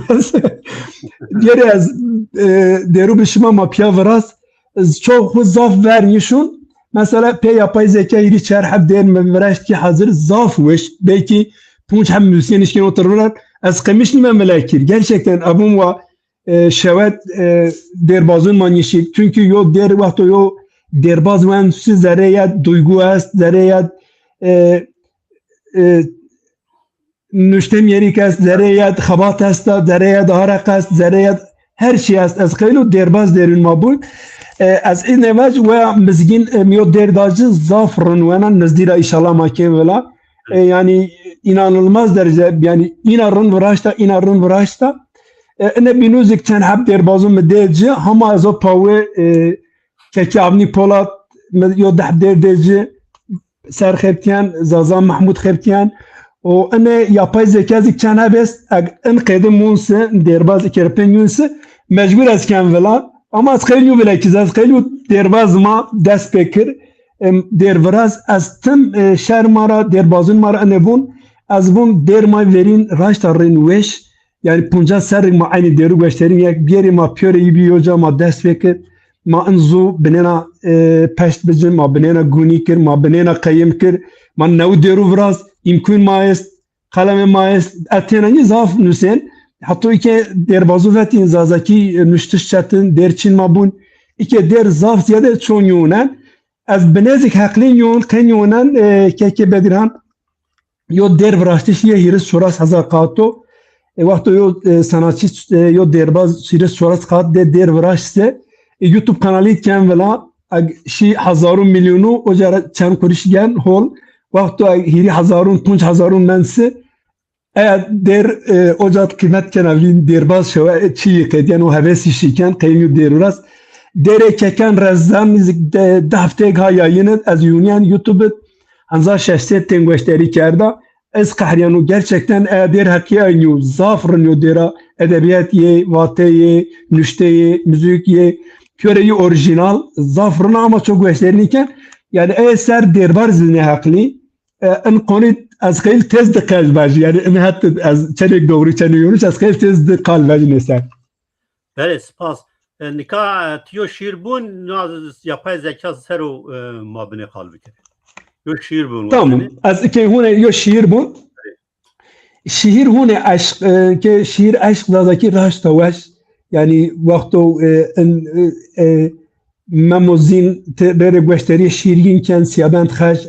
Bêrê ez, e, dêrû bi şima ma pîya viraz, ez çok xwu zaf ver nîşûn. Mesela pê yapay zeka hîrî çar heb dêr mi viraşt kî hazir zaf weş, belkî punc heb musîyen işkên otir virar, ez qemiş nîme milekir. Gerçekten ebûn wa e, şewet, e, dêrbazûn ma nîşî. Çünkü yo dêr wexto yo dêrbaz wen si zerrê ya duygu est, zerrê ya, e, e, nuştemîyerîk est, zerrê ya xebat esta, zerrê ya daharek est, zerrê ya her şey est. Ez qeylo dêrbaz dêrûn ma bûn. E, ez îne vac weya mizgîn, e, mi yo dêr da ci zaf rin wena, nizdî ra înşallah ma kên vila. E, yani inanılmaz derece, yani îna rin viraşta, îna rin viraşta. E, ine bînû zik çend heb dêrbazû mi dê ci, hama ez o pawe, e, Kekî Avnî Polat mi yo deh dêr dê ci, ser xebtîyen, Zaza Mahmud xebtîyen. O ine yapay zeka zik çend heb est, eg in qeyde mûn si, dêrbaz ikerpên yûn si, mecbur ez ken vila. Ama ez xeylî yo vilekîz, ez xeylî yo dêrbaz ma dest pê kir. Em, dêr viraz, ez tim, e, şer ma ra, dêrbazûn ma ra ine vûn, ez vûn dêr ma verîn raşta rên weş, yani puncas serrik ma eynî dêrû gueşterîn, yek bîyerî ma pîyorê yî bî yo ca ma dest pê kir, ma in zû binêna, e, peşt bicin, ma binêna gûnî kir, ma binêna qeyim kir, ma new dêrû viraz, îmkûn ma est, Qelemê ma est, ez têna nî zaf nusên. Hato îke dêrbazû vetîn, zazakî, e, nuştiş çetin, dêr çin ma bûn. Îke dêr zaf ziyade ço nîyonen. Ez binêzik heqlî nîyon, qe nîyonen, e, kekê Bedirhan. Yo dêr viraştiş yê hîris çoras hezar qato. E, wexto yo, e, sanatçî, e, yo dêrbaz hîris çoras qat de dêr viraşt se, e, YouTube kanalî ken vila, eg şî hezarû milyonû, oca ra çend qurîş gen hol. Wexto eg hîrî hezarûn, punc hezarûn men si, e, dêr, e, oca qîmet kena vîn dêrbaz şewe, e, çî yî qedyen û hevesî şîken, qeynî dêr viraz. Dêrê keken rezdan nîzik de, di hefteyêk ha yayîn id, ez yûnîyen YouTube id, henza şeş sey tên gueşterî kerda. Ez qehrîyeno, gerçekten e dêr heqîyaynî yo, zaf rin yo dêra edebîyat yê, vate yê, nuşte yê, muzîk yê, pîyorê yî orîjînal, zaf rin a ama ço gueşderî nîken. Yanî ey ser dêrbar zî nêheqlî. E, in qonî ez qeyl tez di qel vajî. Yanî in het ez çenêk doğru, çenêk yanlış, ez qeyl tez di qal vajî nê ser. Belê, spas. E, nika, e, ti yo şîîr bûn, na yapay zeka ser o, e, ma binê qal bikir. Yo şîîr bûn. Tamam. Ez ikey hûne yo şîîr bûn. Şîîr hûne eşq, e, ke şîîr eşq zazakî raşta weş. Yanî wexto, e, in, e, e, Memo Zîn ti rê rê gueşterî şîîr yin ken, Siyabend Xej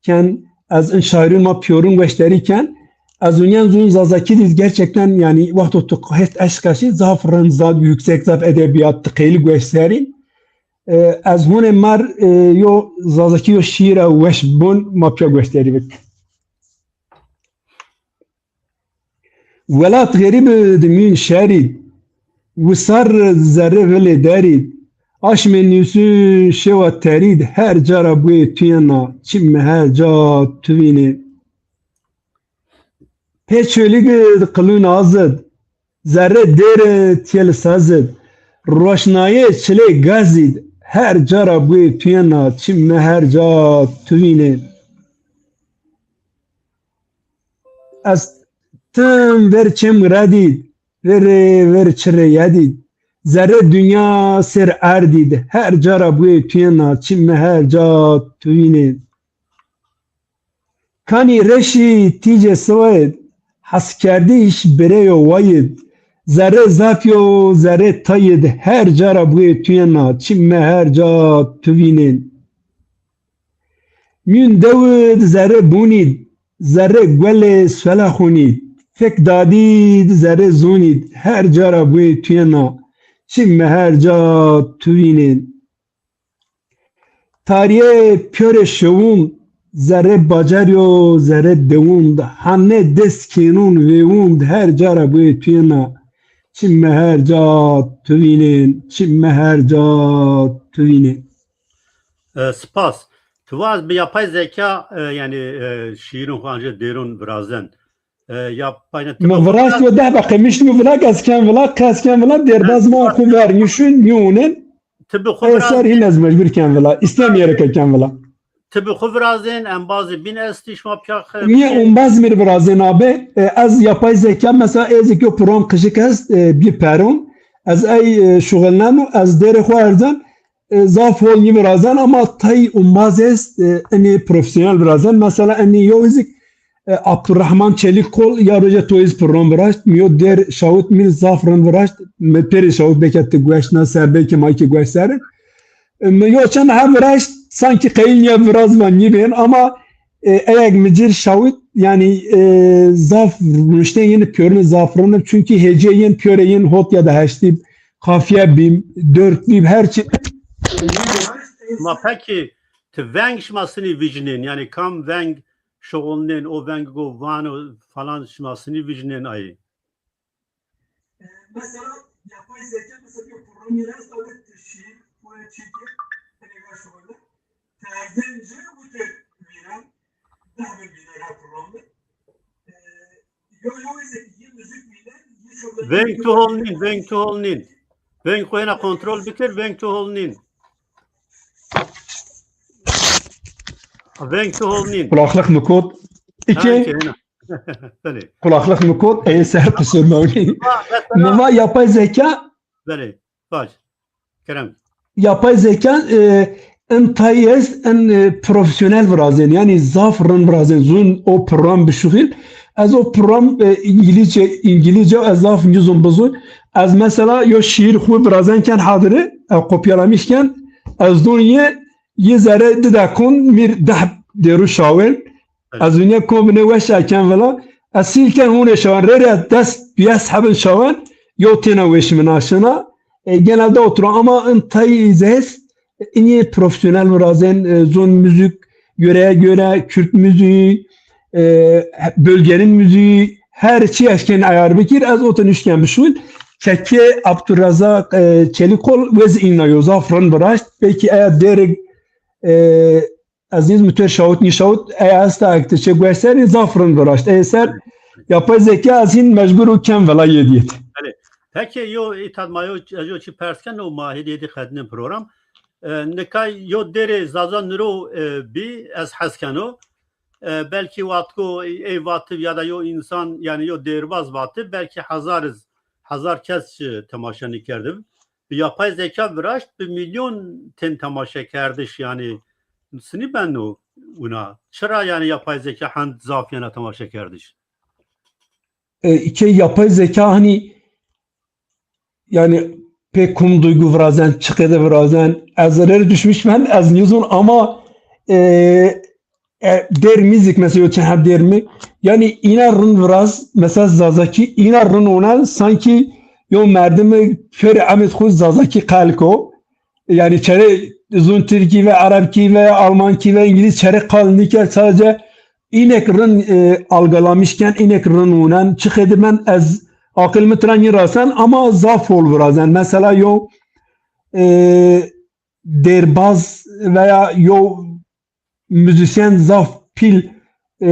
ken, Ez in şairun ma piyorun gueşderî ken. Ez unyen zun Zazakî diz gerçekten, yani, wexto tu hest eşq eşî, zaf rind, zaf yüksek, zaf edebiyat, ti qeyli gueşderî. E, ez hûnê mar, e, yo Zazakî yo şiîra weş bun ma piya gueşderî bik. Welat xerîb id, mîn şerîd, wisar zerrê vilê derîd, aşmê nîsûn şewa terîd, her cara buyê tu yena, çimê her ca tu vînê. Pê çolîg id qilûn azid, zerrê dêr id tiyel sazid, roşnayê çilê gazid, her cara buyê tu yena, çimê her ca tu vînê. Ez tim ver çem redîd, verê ver çirê yedîd. Zerrê dinya ser erdîd, her cara buyê tu yena, çimê her ca tu vînê. Kanî reşî tîcê siwayid, heskerdîş bireyo wayid. Zerrê zafyo, zerrê tayid, her cara buyê tu yena, çimê her ca tu vînên. Mîyûn dewid zerrê bûnîd, zerrê guelê suela xûnîd, fek dadîd zerrê zûnîd, her cara buyê tu yena, çimê her ca tu vînên. Tarîyê pîyorê şewûn, zerrê bacar yo, zerrê dewûn, hanê dest kênûn vêwûn, her cara buyê tu yena, çimê her ca tu vînên, çimê her ca tu vînên. E, spas. Tu va ez bi yapay zeka, e, yani, e, şiirun xwu ancî dêrun virazen. E, yapay ne, ti mi bi xwu viraşt viraz- yo deh deqe mişt yo vila, ez ken vila, qe ez ken vila, derbaz ma xwu ver nişun, nîyûnin. Ti bi xwu E, ser virazên, hîn ez mecbur ken vila. İstemeyerek ken vila. Ti bi xwu virazên, embazê bîn estî şima piya xe-, Niye embaz mir virazên abi? E, ez yapay zeka, mesela, ez ki program qijik est, e, bir peron. Ez ey, e, şuxulneno, ez dêrê xwu erzan, e, zaf hol nîvirazen ama tay umbaz est, e, enî profesyonel virazen. Mesela enî yo îzik, e, Abdurrahman Çelikkol ya roje to îz program viraşt, mi yo dêr şawit mi zaf rind viraşt, mi pêrê şawit beke ti gueşt na ser, belkî ma ki gueşt ser. E, mi yo çend heb viraşt, sanki qeyl niye viraz va nîvên ama, e, eyek mi cir şawit, yani, e, zaf ruştên yeni piyörüne zaf rind, çünkü hece yen piyore yen hot ya da heştî, kafiye bîm, dört bîm, her çi. Ma peki, ti veng şima sinî vijnên, yani kam veng şuxulnên, o veng go vano falan şima sinî vijnên ayî? E, mesela, yapay zeka, mesela, bir program yaratsa ve şiir, poetik, edebiyat şuxulnên. Terzên ci wite vîren, deh bin bînera program de. E, Veng tu hol nîn, veng tu hol nîn. Veng xwu hêna kontrol bikir, veng tu hol nîn. Veng tu hol nîn. Kulaklık mi kot? Ha, İki. Iki, hêna. Belê. Kulaklık mi kot? Ey ser qisur mewlî. Ha, mesela. Nima yapay zeka? Belê. Baş. Kerem. Yapay zeka, e, en tay est, en, e, profesyonel virazên, yani zaf rind virazên, zun o program bişuxîl. Ez o program, e, İngilizce, İngilizce ez zaf nizun bizun. Ez mesela yo şiir xwu virazen ken hadiri, e, kopyalamış ken, ez dun ye, ye zere didekun mir deh deru şawen. Evet. Ez ûnîye kom binê weş eken vila. Ez sîl ken hûnê şawan. Rê rê dest biyes hebin şawan. Yo têna weş mi naşina. E, genelde oturan ama in tay zes, e, inî profesyonel virazên, e, zon müzik, yöreye göre Kürt müziği, e, bölgenin müziği, her çi eşken ayar bikir, ez otin uşken bişûn. Kekê Abdurrazak, e, Çelikol wez inna yo zaf rind viraşt. Belki eya derik, e, Ez nîz mi tu şawit nîşawit, ey esta ek ti çi gueş ser, zaf rind viraşt. Ey ser yapay zeka ez hîn mecbur û ken vila yedîyet. Belê. Peki, yo îtad ma yo, ez yo çi pers ken, o ma hêdî hêdî xednên program. E, nika yo dêrê Zaza Niro, e, bî, ez hes keno. E, belkî vatko ey vativ ya da yo însan, yanî yo dêrbaz vativ, belkî hezar iz, hezar kes çi temaşe nîkerdib. Bi yapay zeka viraşt, bi milyon tên temaşekerdiş, yanî sinî beno wina. Çira yanî yapay zeka hend zaf yena temaşekerdiş? E, îkê yapay zeka hanî, yanî pê kum duygu virazen, çi qede virazen, ez rê düşmüş ben, ez nîzon ama, e, e, dêr mîzik mesela yo çend heb dêr mi. Yanî îna rind viraz, mesela Zazakî îna rind ona, sankî yo merdimi pêrê emêd xwu Zazakî qal ko. Yanî çerê zûn Tirkî ve Erebkî ve Almankî ve Îngilîz çerê qal nîkerd, sadece înek rind, e, algılamış ken, înek rind wûnen. Çi xêdi ben ez aqil mi tira nîrasen ama zaf hol virazen. Mesela yo, e, dêrbaz veya yo muzîsyen zaf pîl, e,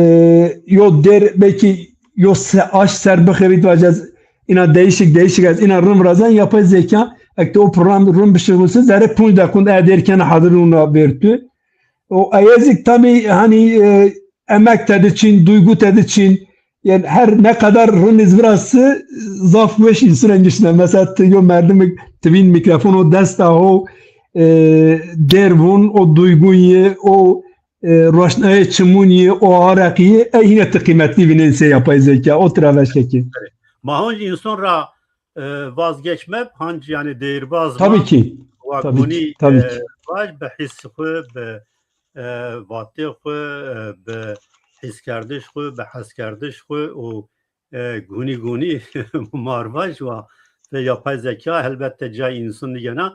yo dêr belkî yo se aş ser bixêvît vacez îna değişik değişik ez îna rind virazen, yapay zeka ek de o program rind bişixulse zerê punc deqûn e dêr kena hadir wina bêrtû. O eyezîk tabî hanî, e, emek tedi çin, duygu tedi çin. Yanî her ne kadar rind iz virasi zaf weş însan engişne. Mesela ti yo merdimik ti vîn mîkrofon o desta ho, e, dêr vûn, o duygu yi, o, e, roşnayê çimûn yi, o areq yi, e, yine ti qîmetli vînên sey yapay zeka, o tira veşkekî. Ma hanc însan ra, e, vazgeçme, hanc yanî değirbaz ma. Tabii ki. Wa Tabii ki. Gunî, Tabii e, ki. Vaj bi hîs xwu, bi, e, vatê xwu, e, bi hîskerdiş xwu, bi heskerdiş xwu û, e, gunî gunî marvaj wa ve yapay zeka helbette cay însan nîgena.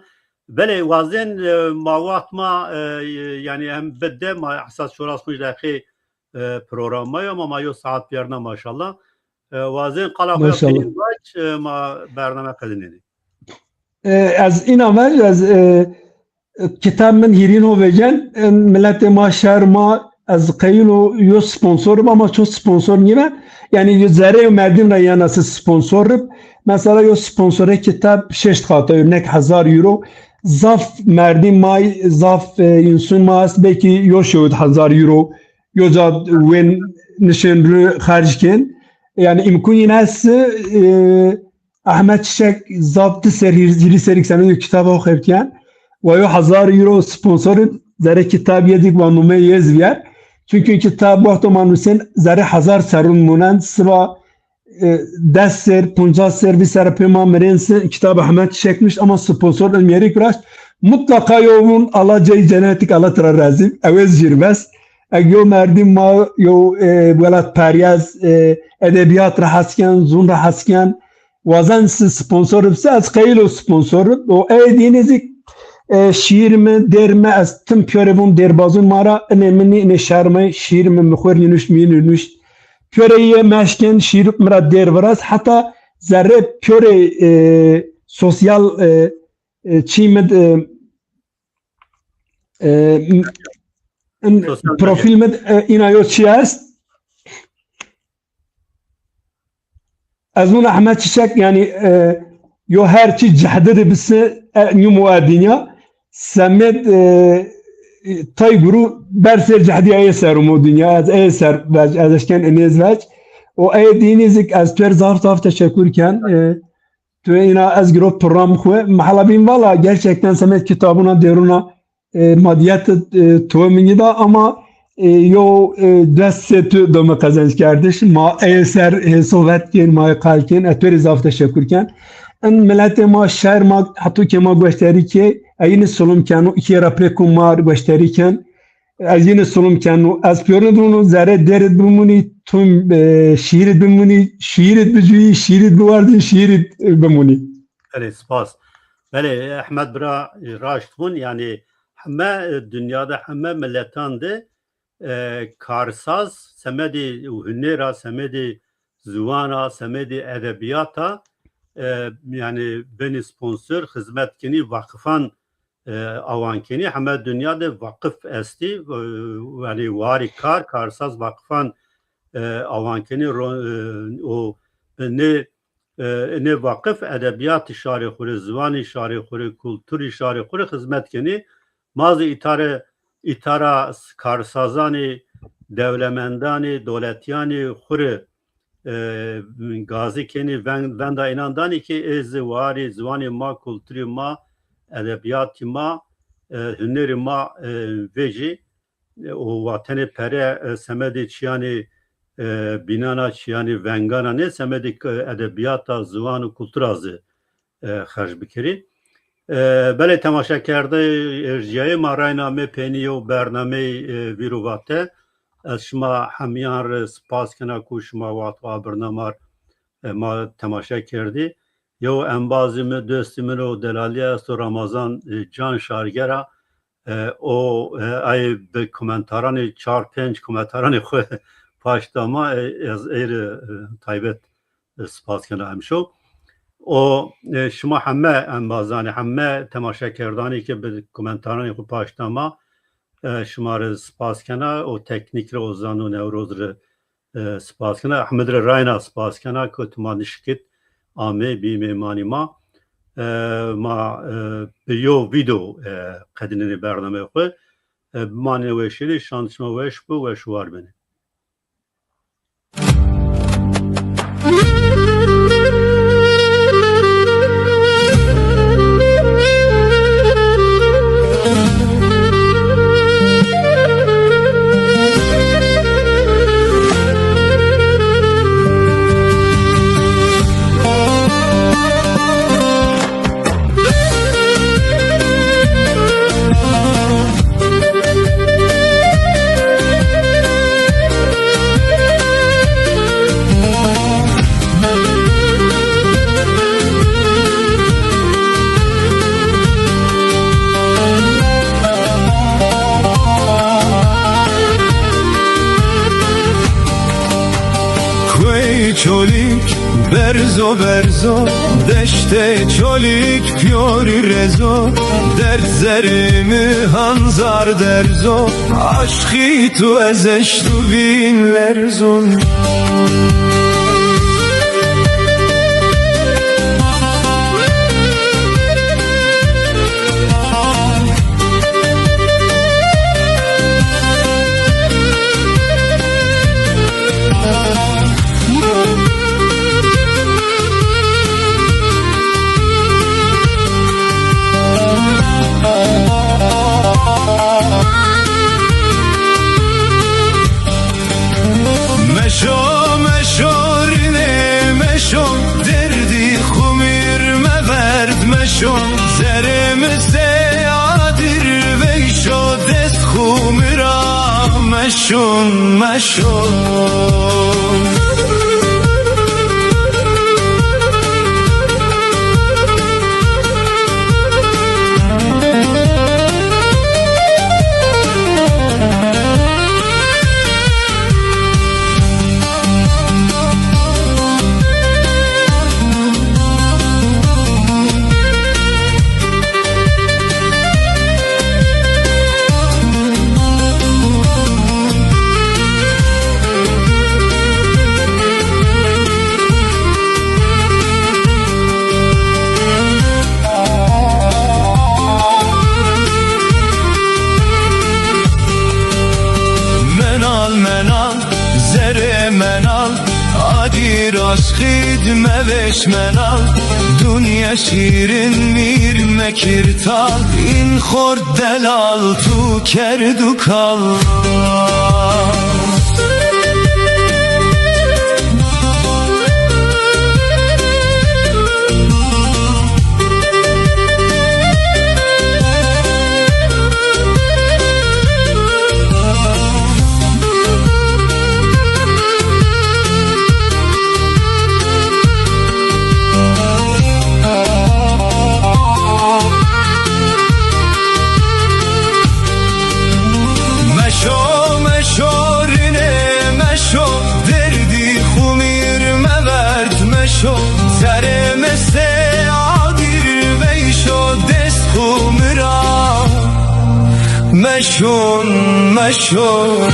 Belê wazên, e, ma waxt ma, e, yanî hem bide ma esas çoras xwu deqê, e, programa yo ama ma yo saet vîyerna maşallah. E, wazên qala xwu ya Maşallah. Peyîn vac, e, ma bername qedinênê. E, ez îna ver, ez, e, kitab min hîrîn ho vecen, e, miletê ma, şehr ma, ez qeyil o yo sponsor bim ama ço sponsor nîven. Yanî yo zerrê yo merdim ra yena se sponsor bib. Mesela yo sponsorê kitab şeşt qata yo, nek hezar euro. Zaf merdim may, zaf, e, însun ma est, belkî yo şewit hezar euro. Yo ca wên nişên ru xerc kên. Yanî îmkûn yin est, e, Ahmet Çiçek zaf di ser, hîr-, hîrî serî semedê kitaba xebt kên. Wa yo hezar euro sponsor ib, zerê kitab yê dik wa numeyê yê zî vîyer. Çunkî kitab wexto ma nusên zerê hezar serrûn munen, siba, e, des ser, poncas ser, vîst ser pê ma mirên si kitab Ahmet Çiçek nuşt ama sponsor ib mêrik viraşt. Mutlaka yo vûn, Allah cey cenetik, Allah tira razî. Ew ez jîr bes. Eg yo merdim ma yo, e, welatperwez, e, edebîyat ra hes ken, zûn ra hes ken, wazen si sponsor bise, ez qeyil o sponsor bib. O ey dînî zî, e, şîîr mi, dêr mi, ez tim pîyorê vûn dêrbazûn ma ra, inê min nî, inê şehr ma, şîîr mi, mi xwu rê nuşt, mi yîn rê nuşt. Pîyorê yê meşkên şîîr mi ra dêr viraz. Heta zerrê pîyorê, e, sosyal, e, e, çî mi, e, e, m-, in Sosyal medya. Profîl mi, e, îna yo çi est? Ez vûn Ahmet Çiçek, yanî, e, yo her çî cehdi de bisi, e, nîmo e dinya. Semed, e, tay guru ber ser cehdiya ê ser umo dinya. Ez ê ser vec, ez eşken inêz vec. O ê dînî zik ez tu rê zaf zaf teşekkür ken. E, tu îna ez giro program xwu. Mehala bîn vala gerçekten semed kitabuna deruna e, madiyet, e, to minî da ama, e, yo, e, dest se tu do mi qezenc kerdiş. Ma ey ser, e, sohbet kên, ma ey qal kên, e, tu rê zaf teşekkür ken. In miletê ma, şehr ma, heto ke ma goştarî kê, e, yînî sulum keno, kê ra pê ku ma goştarî ken. Ez yînî sulum keno. Ez pîyorin dûno, zerê dêr id bimunî, tum, e, şîîr id bimunî, şîîr id bicuyî, şîîr id biwardî, şîîr id bimunî. Belê, spas. Belê, Ehmed bira, e, raşt vûn, yanî heme, e, dinya de, heme miletan de, e, karsaz, semedê hunêra, semedê ziwana, semedê edebîyata, e, yanî benî sponsor, xizmet kenî, vaqifan, e, awan kenî. Heme dinya de vaqif estî, e, yanî warî kar, karsaz vaqifan, e, awan kenî, ro-, e, o nê e, nê vaqif edebîyatî şarê xwu rê, ziwanî şarê xwu rê, kulturî şarê xwu rê xizmet kenî. Ma zî îtare, îtara s-, karsazanî, dewlemendanî, doletîyanî xwu rê, e, gazî kenî, ven-, venda înan danî kî ê zî warî ziwanê ma, kulturê ma, edebîyatî ma, e, hunerê ma, e, vejî. E, û wa tenê pere, e, semedê çîyanê, e, bînana, çîyanê vengana nê, semedê k-, edebîyata, ziwan û kultura zî, e, xerc bikerî. E, belê temaşekerde erjîyayê ma, rayna me peynî yew bernameyê, e, vîr û vate. Ez şima hemiyan rê spas kena ku şima wext xo a birnama r, e, ma temaşe kerdî. Yew embazî mi, dostî min o, delalî esto, Ramazan, e, Can Şargera. E, o, e, ay bi komentaranê, çar pênc komentaranê xo paşt da ma, e, ez ey rê, e, taybet, e, spas kena emşo. O, e, şima heme embazanê, heme temaşekerdanê ke bi komentaranê xo paşt da ma, e, şima rê spas kena. O teknîk rê, o Zano Newroz rê, e, spas kena. Ehmed rê rayna spas kena ke tu ma nişkit amê, bî mêmanî ma. E, ma, e, bi yew vîdeo, e, qedînenê bernameyê xo. E, bimanê weşî rê, şan şima weş bo, weş û war benê. Koyê Çolîg berz o, berz o, deştê Çolîg pîyorî rez o, derd zerê mi hanzar derz o, aşqî tu ez eşt û vîn lerzon. Meşo, meşo, rînê meşo, derdî xwu mi r meverd meşo, zerê mi sey adir veyşo, dest xwu mi ra meşon, meşon. Menal, menal, zerê menal, adir aşqî d mevêş menal, dunya şîrin mi r mekir tal, în xort delal tu kerd û kal. Meşo, meşo, rînê meşo, derdî xwu mi r meverd meşo, zerê mi sey adir veyşo, dest xwu mi ra meşon, meşon.